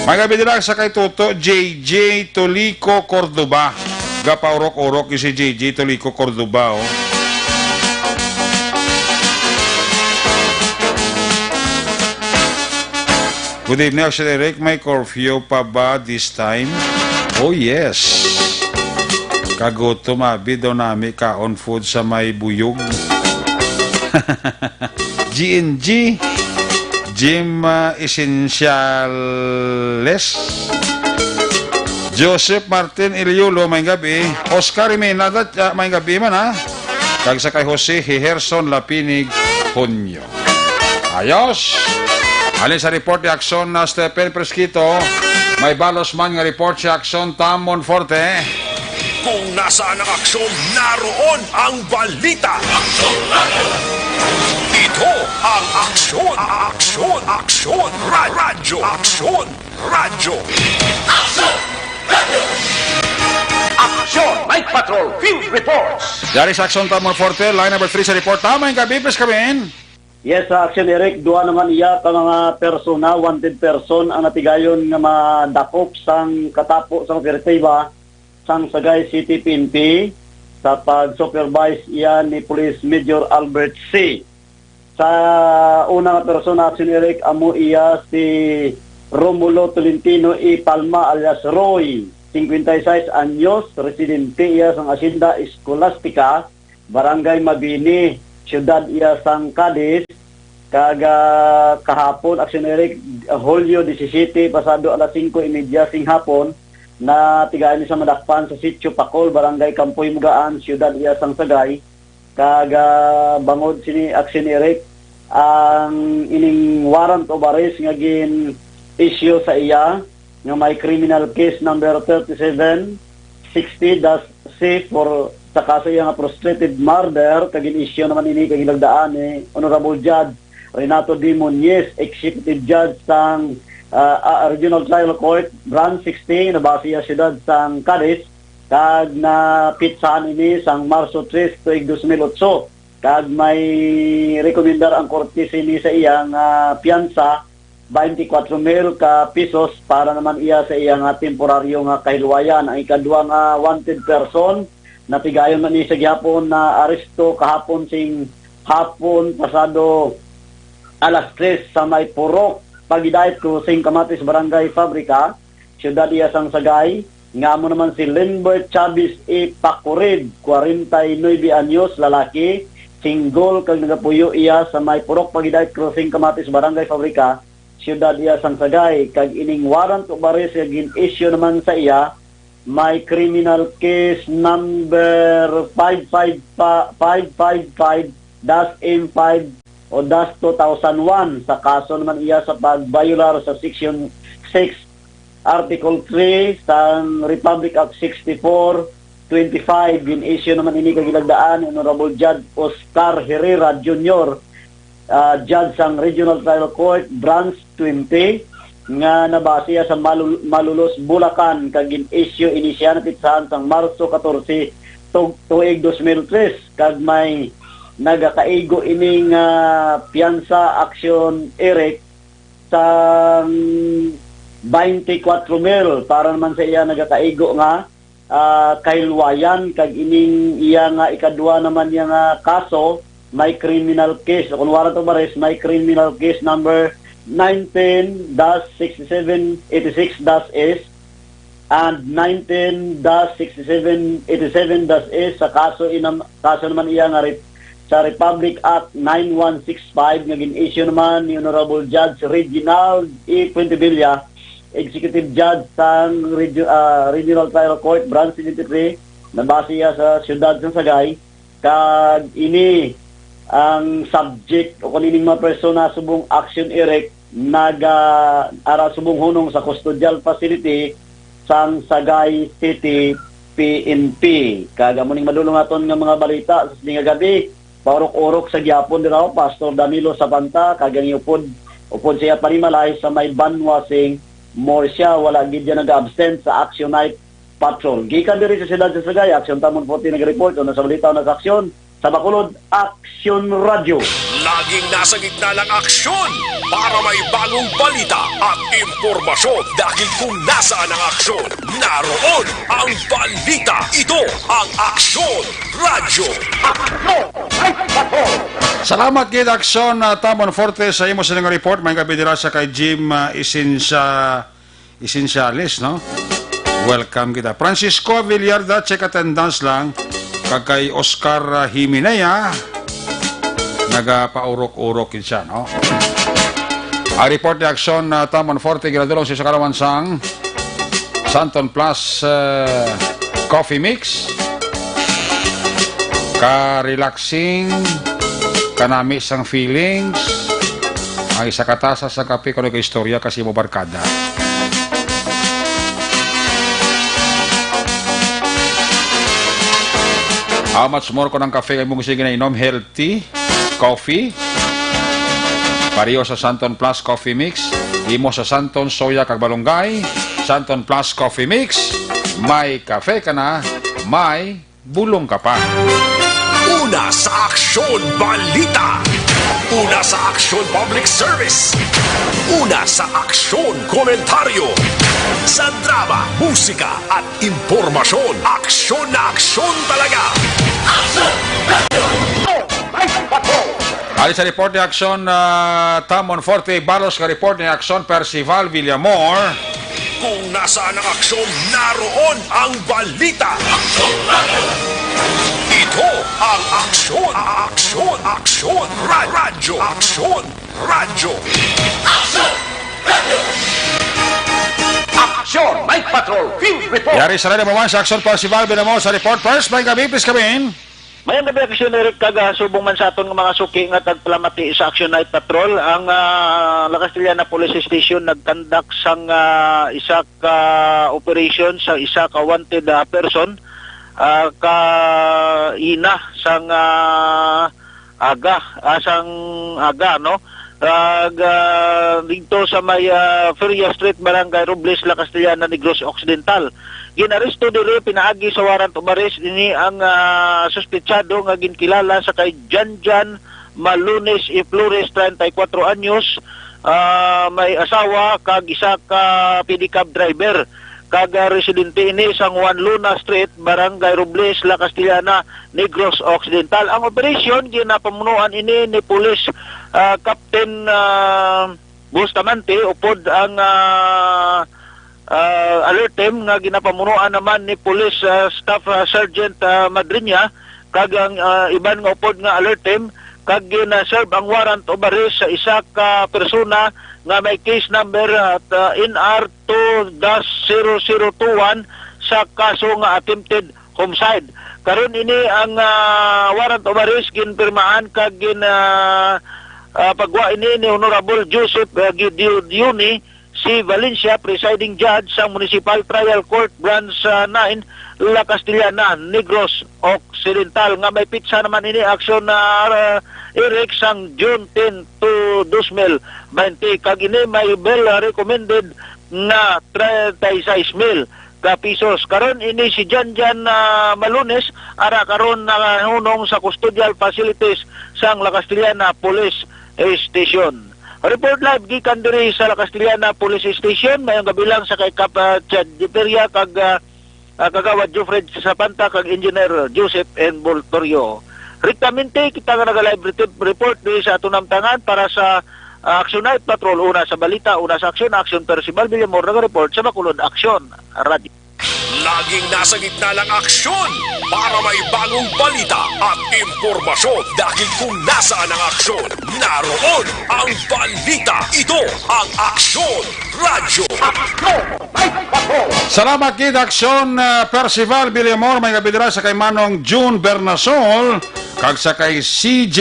May gabi dira sa kay Toto J J Tolico Cordoba. Gapaurok-urok si J J Tolico Cordoba, oh. Good evening, Sir Eric. May curfew pa ba this time? Oh, yes. Kagutom, abi daw nami kaon food sa may buyog. J G N G, Jim, ah, Esenciales, Joseph Martin Iliulo, may gabi, Oscar Jimenez, ah, may gabi man, ha? Kag sa kay Jose Hiherson Lapinig Junio. Ayos! Halin sa report ni Aksyon na Stephen Fresquito, may balos man nga report si Aksyon Tam Monforte. Kung nasaan ang aksyon, naroon ang balita. Ito ang Aksyon, Aksyon, Aksyon, Ra- Radyo, Aksyon, Radyo. Aksyon! Night Patrol Field Reports! Dari sa Aksyon Tam Monforte, line number three sa report. Tama yung gabi, please come in. Yes, sa Aksyon Eric, duha naman iya ka mga persona, wanted person, ang natigayon nga madakop sang katapo sang operatiba sang Sagay City P N P sa pag-supervise iya ni Police Major Albert C. Sa una nga persona, Aksyon Eric, amo iya si Romulo Tolentino E. Palma alias Roy, singkwenta y seis anyos, residente iya sang Hacienda Escolastica, Barangay Mabini, siyudad iya sang Cadiz, kag, ah, kahapon, Aksyon Eric, Hulyo disisiyete, pasado alas singko y media sing hapon, natigayon ni sa madakpan sa Sitio Pakol, Barangay Kampoy Mugaan, siyudad iya sang Sagay, kag, ah, bangod sini, Aksyon Eric, ang ining warrant of arrest nga gin-issue sa iya, nga may criminal case number thirty-seven sixty dash C for sa kaso iya nga frustrated murder, kag gin-issue naman ini kag ginagdaan ni Honorable Judge Renato D. Muñiz, Executive Judge sang, ah, ah, Regional Trial Court Branch sixty, nabase sa siyudad sang Cadiz, kag napitsahan ini sang Marso tres tuig dos mil otso, kag may rekomendar ang korte sini sa iya nga piyansa, twenty-four mil ka pesos para naman iya sa iya nga temporaryo nga kahilwayan. Ang ikadua nga wanted person, natigayon man ni sa gihapon na aresto kahapon sing hapon pasado alas tres sa may Purok Pagidait Crossing, Kamatis, Barangay Fabrica, siyudad iya sang Sagay, nga amo naman si Lindbert Chavez E. Pacurid, kwarenta y nuebe anyos, lalaki, single kag nagapuyo iya sa may Purok Pagidait Crossing, Kamatis, Barangay Fabrica, siyudad iya sang Sagay, kag ining warrant of arrest nga gin-issue naman sa iya, may criminal case number five five pa-, five five five dash M five o dash two thousand one, sa kaso naman iya sa pagbayolar sa Section six, Article three sang Republic Act sixty-four twenty-five. Gin-issue naman ini kag ginagdaan ni Honorable Judge Oscar Herrera Junior, ah, judge sang Regional Trial Court Branch twenty, nga nabase sa Malul-, Malulos, Bulacan, kag gin-issue ini siya napitsahan sang Marso katorse, tug-, tuig dos mil tres, kag may nagakaigo ini nga piyansa, Aksyon Eric, sang twenty-four mil para naman sa iya nagakaigo nga, ah, kahilwayan, kag ining iya nga ikadua naman niya nga kaso, may criminal case, o kung warrant of arrest, may criminal case number nineteen dash sixty-seven eighty-six dash S and nineteen dash sixty-seven eighty-seven dash S sa kaso inam-, kaso naman iya nga rep-, sa Republic Act nine one six five nga gin-issue naman ni Honorable Judge Reginald E. Fuentebella, Executive Judge sang Regio-, ah, Regional Trial Court Branch seventy-three, nabase iya sa siyudad sa Sagay, kag ini ang subject o kung ining mga persona subong Action Eric naga ara subong hunong sa custodial facility sang Sagay City P N P. Kag amo ning madulong naton nga mga balita sa sini nga gabi. Paurok-urok sa gihapon dira, Pastor Danilo Sabanta, kag ang upod, upod siya panimalay sa may banwa sing Murcia, wala gid yan nag-absent sa Action Night Patrol. Gikan diri sa siyudad sa Sagay, Action Tam Monforte nag-report, una sa balita, una sa aksyon. Sa Bacolod, Action Radio. Laging nasa gitna ng aksyon para may bagong balita at impormasyon. Dahil kung nasaan ang aksyon, naroon ang balita. Ito ang Aksyon Radyo. Salamat gid, Aksyon, ah, Tam Monforte, sa imo sining report. May gabi dira sa kay Jim, ah, Isinsa-, Isinsiales, no? Welcome kita. Francisco Villarda, check attendance lang. Kag kay Oscar, ah, Himenea. Nagapaurok-urok gid siya, no? Ang report ni Aksyon, ah, Tamon Forte, ginadulong sa karawan sang Santon Plus, ah, Coffee Mix. Ka-relaxing, kanami sang feelings. Ang isa ka tasa sa kape, kuno ka istorya kasi mo barkada. How much more ko ng kape nga imong sige na inom? Healthy coffee. Pareho sa Santon Plus Coffee Mix. Imo sa Santon, soya, kag malunggay. Santon Plus Coffee Mix. May kape ka na, may bulong ka pa. Una sa Aksyon Balita. Una sa Aksyon Public Service. Una sa Aksyon Komentaryo. Sa drama, musika, at impormasyon. Aksyon na aksyon talaga. Ayon sa report ni Aksyon, ah, Tamon Forte, balos nga report ni Aksyon Percival Villamor. Kung nasaan ang aksyon, naroon ang balita. Ito ang Aksyon, Aksyon, Aksyon, Ra-, Radyo, Aksyon, Radyo. Aksyon Night Patrol Field Report. Yari sa Radyo Mawan sa Aksyon Percival Villamor sa report. First, may gabi, please come in. Mayang gabi, Aksyon Eric, kag, ah, subong man sa aton nga mga suki nga tagpalamati sa Action Night Patrol, ang, ah, La Castellana Police Station nagkandak sang, ah, isa ka operation sa isa ka wanted, ah, person, ah, ka ina sang, ah, aga, ah, sang aga, no? Kag, ah, didto sa may, ah, Feria Street, Barangay Robles, La Castellana, Negros Occidental. Ginaresto diri pinaagi sa warrant of arrest ini ang, ah, suspetsado nga ginkilala sa kay Janjan Malunes y Flores, treinta y cuatro anyos, ah, may asawa kag isa ka pedicab driver, kag, ah, residente ini sa Juan Luna Street, Barangay Robles, La Castellana, Negros Occidental. Ang operasyon ginapamunuan ini ni Police, ah, Captain, ah, Bustamante, upod ang, ah, ah, alert team nga ginapamunuan naman ni Police, ah, Staff, ah, Sergeant, ah, Madriña, kag ang, ah, iban nga upod nga alert team, kag gina-serve ang warrant of arrest sa isa ka persona nga may case number, ah, N R two dash zero zero two one sa kaso nga attempted homicide. Karon ini ang, ah, warrant of arrest ginpirmahan kag gin, ah, ah, pagwa ini ni Honorable Joseph, ah, Gidio-, Dione C. Valencia, presiding judge sa Municipal Trial Court Branch, ah, nine, La Castellana, Negros Occidental, nga may pitsa naman ini aksyon na, ah, Eric, sang June ten to dos mil baynte, kag ini may bail recommended nga treinta y seis mil ka pesos. Karon ini si Janjan, ah, Malunes, ara karon nahunong sa custodial facilities sang La Castellana Police Station. Report live gikan diri sa La Castellana Police Station. Mayong gabi lang sa kay Kap, ah, Chad Diperia kag, ah, ah, Kagawad Jofred Sapanta kag Engineer Joseph N. Voltorio. Rektamente kita nga naga-live reti-, report diri sa aton namtangan para sa, ah, Action Night Patrol. Una sa balita, una sa aksyon, Action Percival Villamor naga-report sa Bacolod Action Radio. Laging nasa gitna ng aksyon para may bagong balita at impormasyon. Dahil kung nasaan ang aksyon, naroon ang balita. Ito ang Aksyon Radyo. Salamat gid, Aksyon, ah, Percival Villamor, may gabi dira sa kay Manong June Bernasol, kag sa kay C J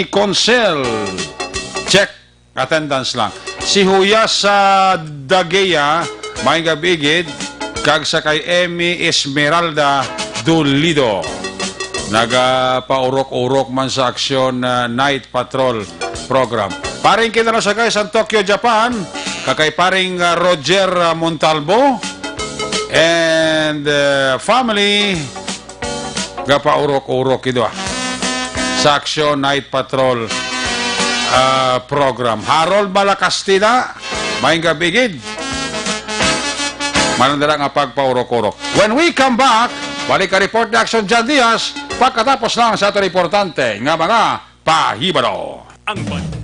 Consel. Check. Attendance lang. Si Huya sa Dagea, may gabi gid, kag sa kay Emmy Esmeralda Dolido. Nagapaurok-urok man sa aksyon, ah, Night Patrol program. Paring kinarasagay sa Tokyo, Japan, kag kay paring, ah, Roger, ah, Montalbo and, ah, family. Gapaurok-urok gid, ah, sa Aksyon Night Patrol, ah, program. Harold Malacastida, maayong gabi gid. Manandala nga pagpaurok-urok. When we come back, balik ka report ni Aksyon John Diaz, pagkatapos lang sa aton importante nga mga pahibalo. Ang ban-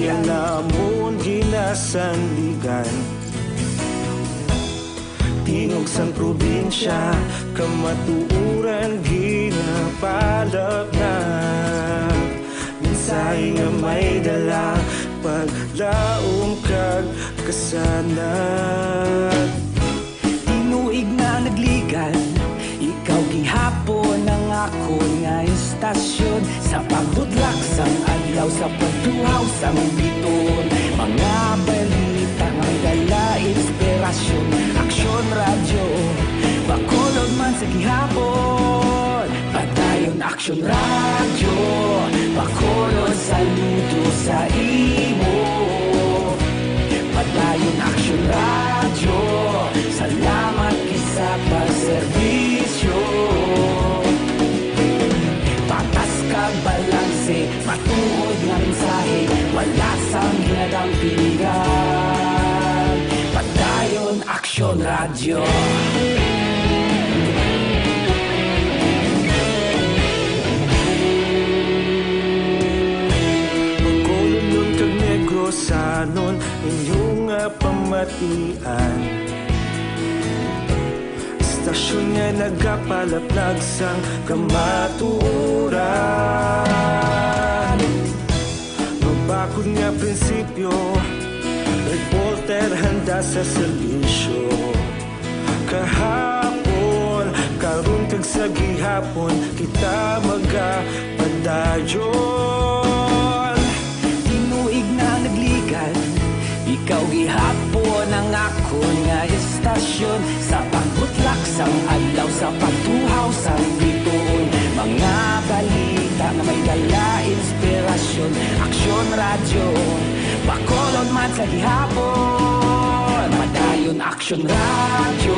Namon ginasandigan, tingog sang probinsya, kamatuoran ginapalapnag. Mensahe nga may dala, paglaom kag kasanag. Tinuig na nagligad, ikaw gihapon ang akon nga istasyon. Sa pagbutlak sang adlaw, sa pagtuhaw sang bituon, mga balita nga may dala inspirasyon. Aksyon Radyo, Bacolod man sa gihapon. Padayon Aksyon Radyo, Bacolod, saludo sa imo. Padayon Aksyon Radyo, salamat gid sa pagserbisyo. Patas kag balanse, matuod nga mensahe, wala sang ginadang piligan. Padayon Aksyon Radyo. Bacolodnon kag Negrosanon, inyo nga pamatian. Istasyon nga nagapalaplag sang kamatuoran. Mabakod nga prinsipyo, reporter handa sa serbisyo. Kahapon, karon kag sa gihapon, kita magapadayon. Tinuig na nagligad, ikaw gihapon ang akon nga istasyon. Sa pagbutlak sang adlaw, sa pagtuhaw sang bituon, mga balita nga may dala inspirasyon. Aksyon Radyo, Bacolod man sa gihapon. Padayon Aksyon Radyo,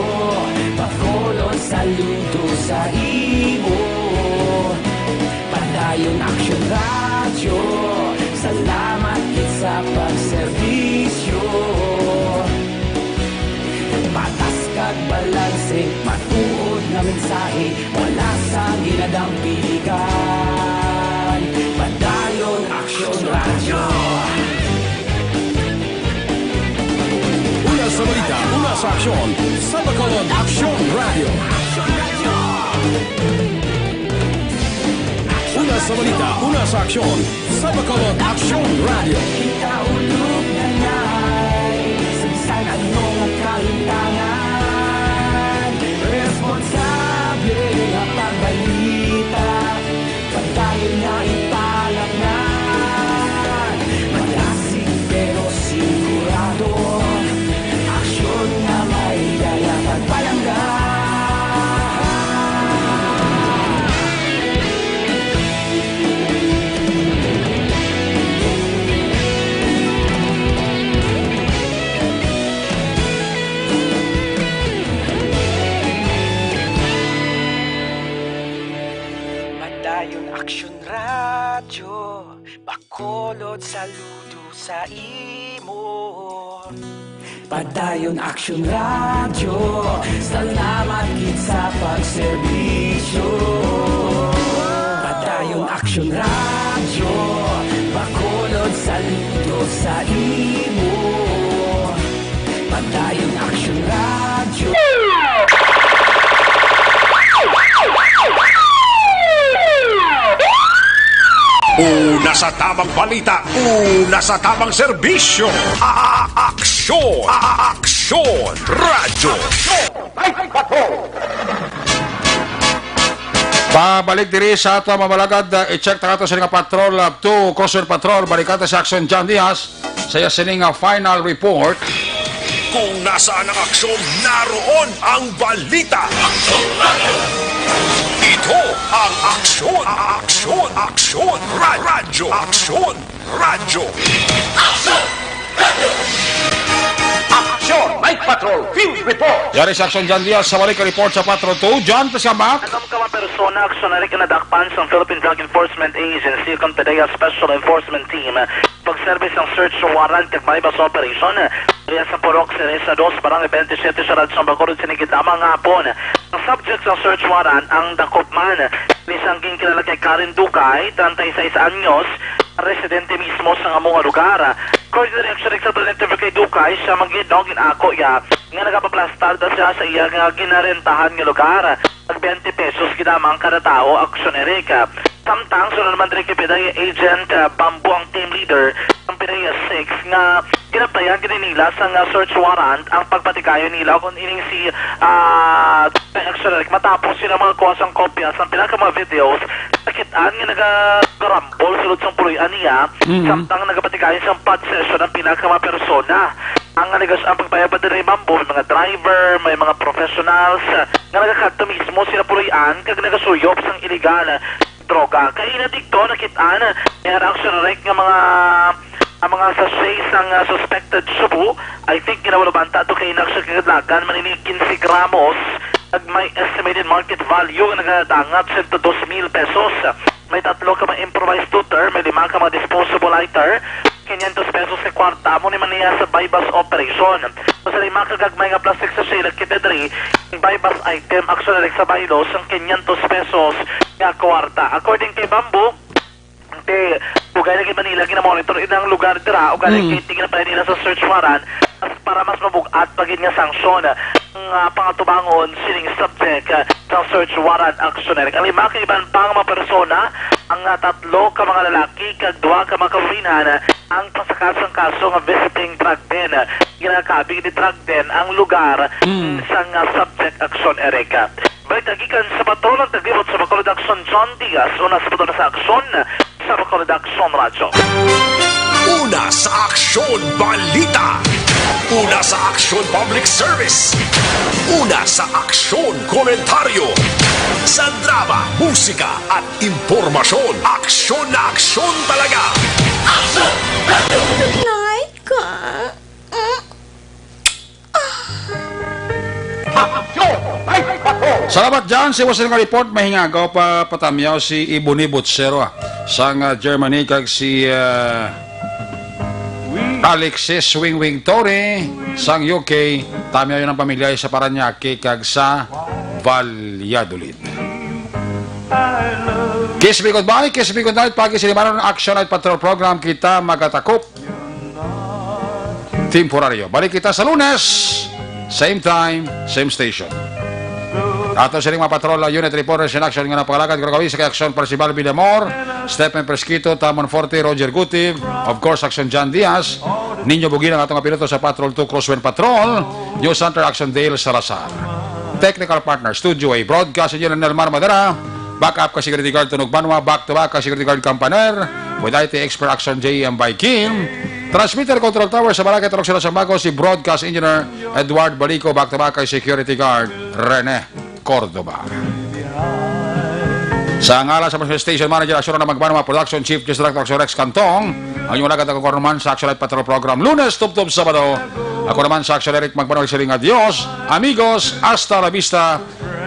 Bacolod, saludo sa imo. Padayon Aksyon Radyo, salamat gid sa pagserbisyo. Patas kag balanse, matuod nga mensahe, wala sang ginadang piligan. Padayon Aksyon Radyo. Una sa balita, una sa aksyon, sa Bacolod Aksyon Radyo. Una sa balita, una sa aksyon, sa Bacolod Aksyon Radyo. Kita ulog na ngay, sa bisan ano nga kalintangan, responsable nga pagbalita, padayon nga ipalapngan. Malasig pero sigurado, aksyon nga may dala pagpalangga. Padayon Aksyon Radyo, Bacolod, saludo sa imo. Padayon Aksyon Radyo, salamat gid sa pagserbisyo. Padayon Aksyon Radyo, Bacolod, saludo sa imo. Padayon Aksyon Radyo. Una sa tabang balita, una sa tabang serbisyo. A-, a-, aksyon, a-, a-, aksyon, radyo. Pabalik diri sa ato, mga malagad, uh, i-check ta ato sini nga patrol, uh, two Crosser Patrol, balikan ta si Aksyon John Diaz sa iya sini nga final report. Kung nasaan ang aksyon, naroon ang balita. Ito ang aksyon, aksyon, aksyon, ra-, radyo, aksyon, radyo. Aksyon! Aksyon! Night Patrol Field Report! Yari sa Aksyon John Diaz sa balik report sa Patrol two. John, please come back. Daghang ka mga persona, aksyon na rin kinadakpan sa Philippine Drug Enforcement Agency, kon PDEA Special Enforcement Team. Pagserbi sang search warrant kag buy-bust operation, area sa Purok, Seresa dos, Barangay twenty-seven, Siyudad sang Bacolod, sini gid lamang nga hapon. Ang subject sa search warrant, ang dakop man, isang ginkilala kay Karen Dugay, treinta y seis anyos, residente mismo sa amo nga lugar. According to the Action Rick sa interview kay Dukay, siya man gid, no, gin-ako iya nga nagapaplastar ta siya sa iya nga ginarentahan nga lugar. Tag twenty pesos gid lamang kada tawo, Action Eric. Samtang sunod naman diri kay P D E A Agent, ah, Bambo ang team leader sang P D E A six nga ginaplayan gid nila sang, ah, search warrant ang pagpatigayon nila kon ining si, ah, Action Eric matapos sila makakuha sang kopya sang pila ka mga videos nakit-an nga nagarambol sulod sang puloy-an niya, Mm. samtang nagapatigayon sang pod session ang pila ka mga persona. Ang nagaas ang pagbayabad diri, Bambo, may mga driver, may mga professionals, ah, nga nagakadto mismo sila puloy-an kag nagasuyop sang iligal droga. Kaina digto nakit-an, may Action Eric nga mga, ang mga sachet sang, ah, suspected shabu, I think, ginawaluban ta to kay Action kaglagan man ini quince gramos, ag may estimated market value nga nagadangat sento dos mil pesos. May tatlo ka mga improvised tutor, may lima ka mga disposable lighter, quinientos pesos ka kwarta, amo ni man niya sa buy-bust operation. So, sa lima ka gagmay nga plastic sachet, nakita diri ang buy-bust item, Action Eric, sa baylo sang quinientos pesos nga kwarta. According kay Bambo, te, ugay lagi Manila, ginamonitor inang lugar dira, ugay Mm. lagi tingin pa nila sa search warrant, mas, para mas mabug-at pa gid nga sanksyon ang, ah, pangatubangon sining subject, ah, sa search warrant, Action Eric. Ang lima ka iban pang mga persona, ang, ah, tatlo ka mga lalaki kag duha ka mga kababayen-an, ang pasakat sang kaso nga visiting drug den. Ginakabig ni drug den ang lugar Mm. sang, ah, subject, Action Eric. Balita gikan sa patrol ang taglibot sa Bacolod Action, John Diaz, una sa patrol sa Action, sa Bacolod Action Radyo. Una sa Aksyon Balita. Una sa Aksyon Public Service. Una sa Aksyon Komentaryo. Sa drama, musika, at impormasyon, aksyon na aksyon talaga. Aksyon! Night ka. Mm. Aksyon! Night Patrol! Salamat, Jan. Si Jose nga report, mahingagaw pa patamyaw si Iboni Botsero, ah, sang, ah, Germany, kag si, ah, Alexis Wingwing Torre sang U K. Tamyaw yun ang pamilya sa Parañaque kag sa Valladolid. Kiss me goodbye, kiss me goodnight. Pagi sinimaron ang Action Night Patrol Program. Kita magatakop temporaryo. Balik kita sa Lunes, same time, same station. Ato sining mga patrol, uh, unit reporters in action nga napakalagad, Gorogawi sa kay Action Percival Villamor, Stephen Presquito, Tamon Forte, Roger Guti, of course, Action John Diaz, Ninyo Bugina, ang atong mga piloto sa Patrol two Crosswind Patrol, News Center Action Dale Salazar. Technical partner, Studio A, Broadcast Engineer Nelmar Madera, backup ka security guard Tunog Banwa, back to back ka security guard Kampaner, with I T expert Action J M by Kim. Transmitter Control Tower sa Barangay Tarok Sila Sambaco, si Broadcast Engineer Edward Balico, back to back kay Security Guard Rene Cordova. Sa ngalan sa mga station manager, Aksyon na Magbanwa Production, Chief District Aksyon Rex Cantong, ang inyong alagad ako naman sa Action Light Patrol Program, Lunes, tubtob Sabado. Ako naman sa Aksyon Eric Magbanwa, siring nga, "Adios, amigos, hasta la vista."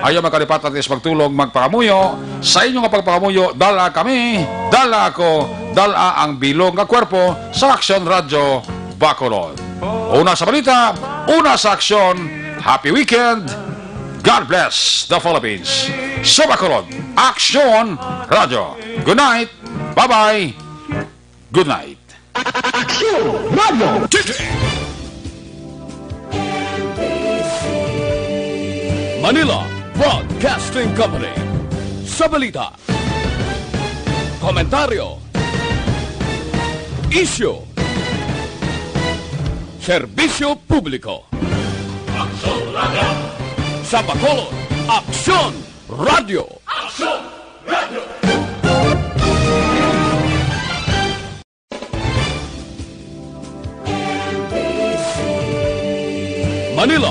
Ayaw magkalipat at is magtulog, magpangamuyo. Sa inyo nga pagpangamuyo, dala kami, dala ako, dala ang bilog nga kwerpo sa Aksyon Radyo Bacolod. Una sa balita, una sa aksyon. Happy weekend. God bless the Philippines. Sa Bacolod, Aksyon Radyo. Good night. Bye-bye. Good night. Aksyon Radyo. Manila Broadcasting Company. Sa balita, komentaryo, isyu, serbisyo publiko. Aksyon Radyo. Sa Bacolod, Aksyon Radyo. Aksyon!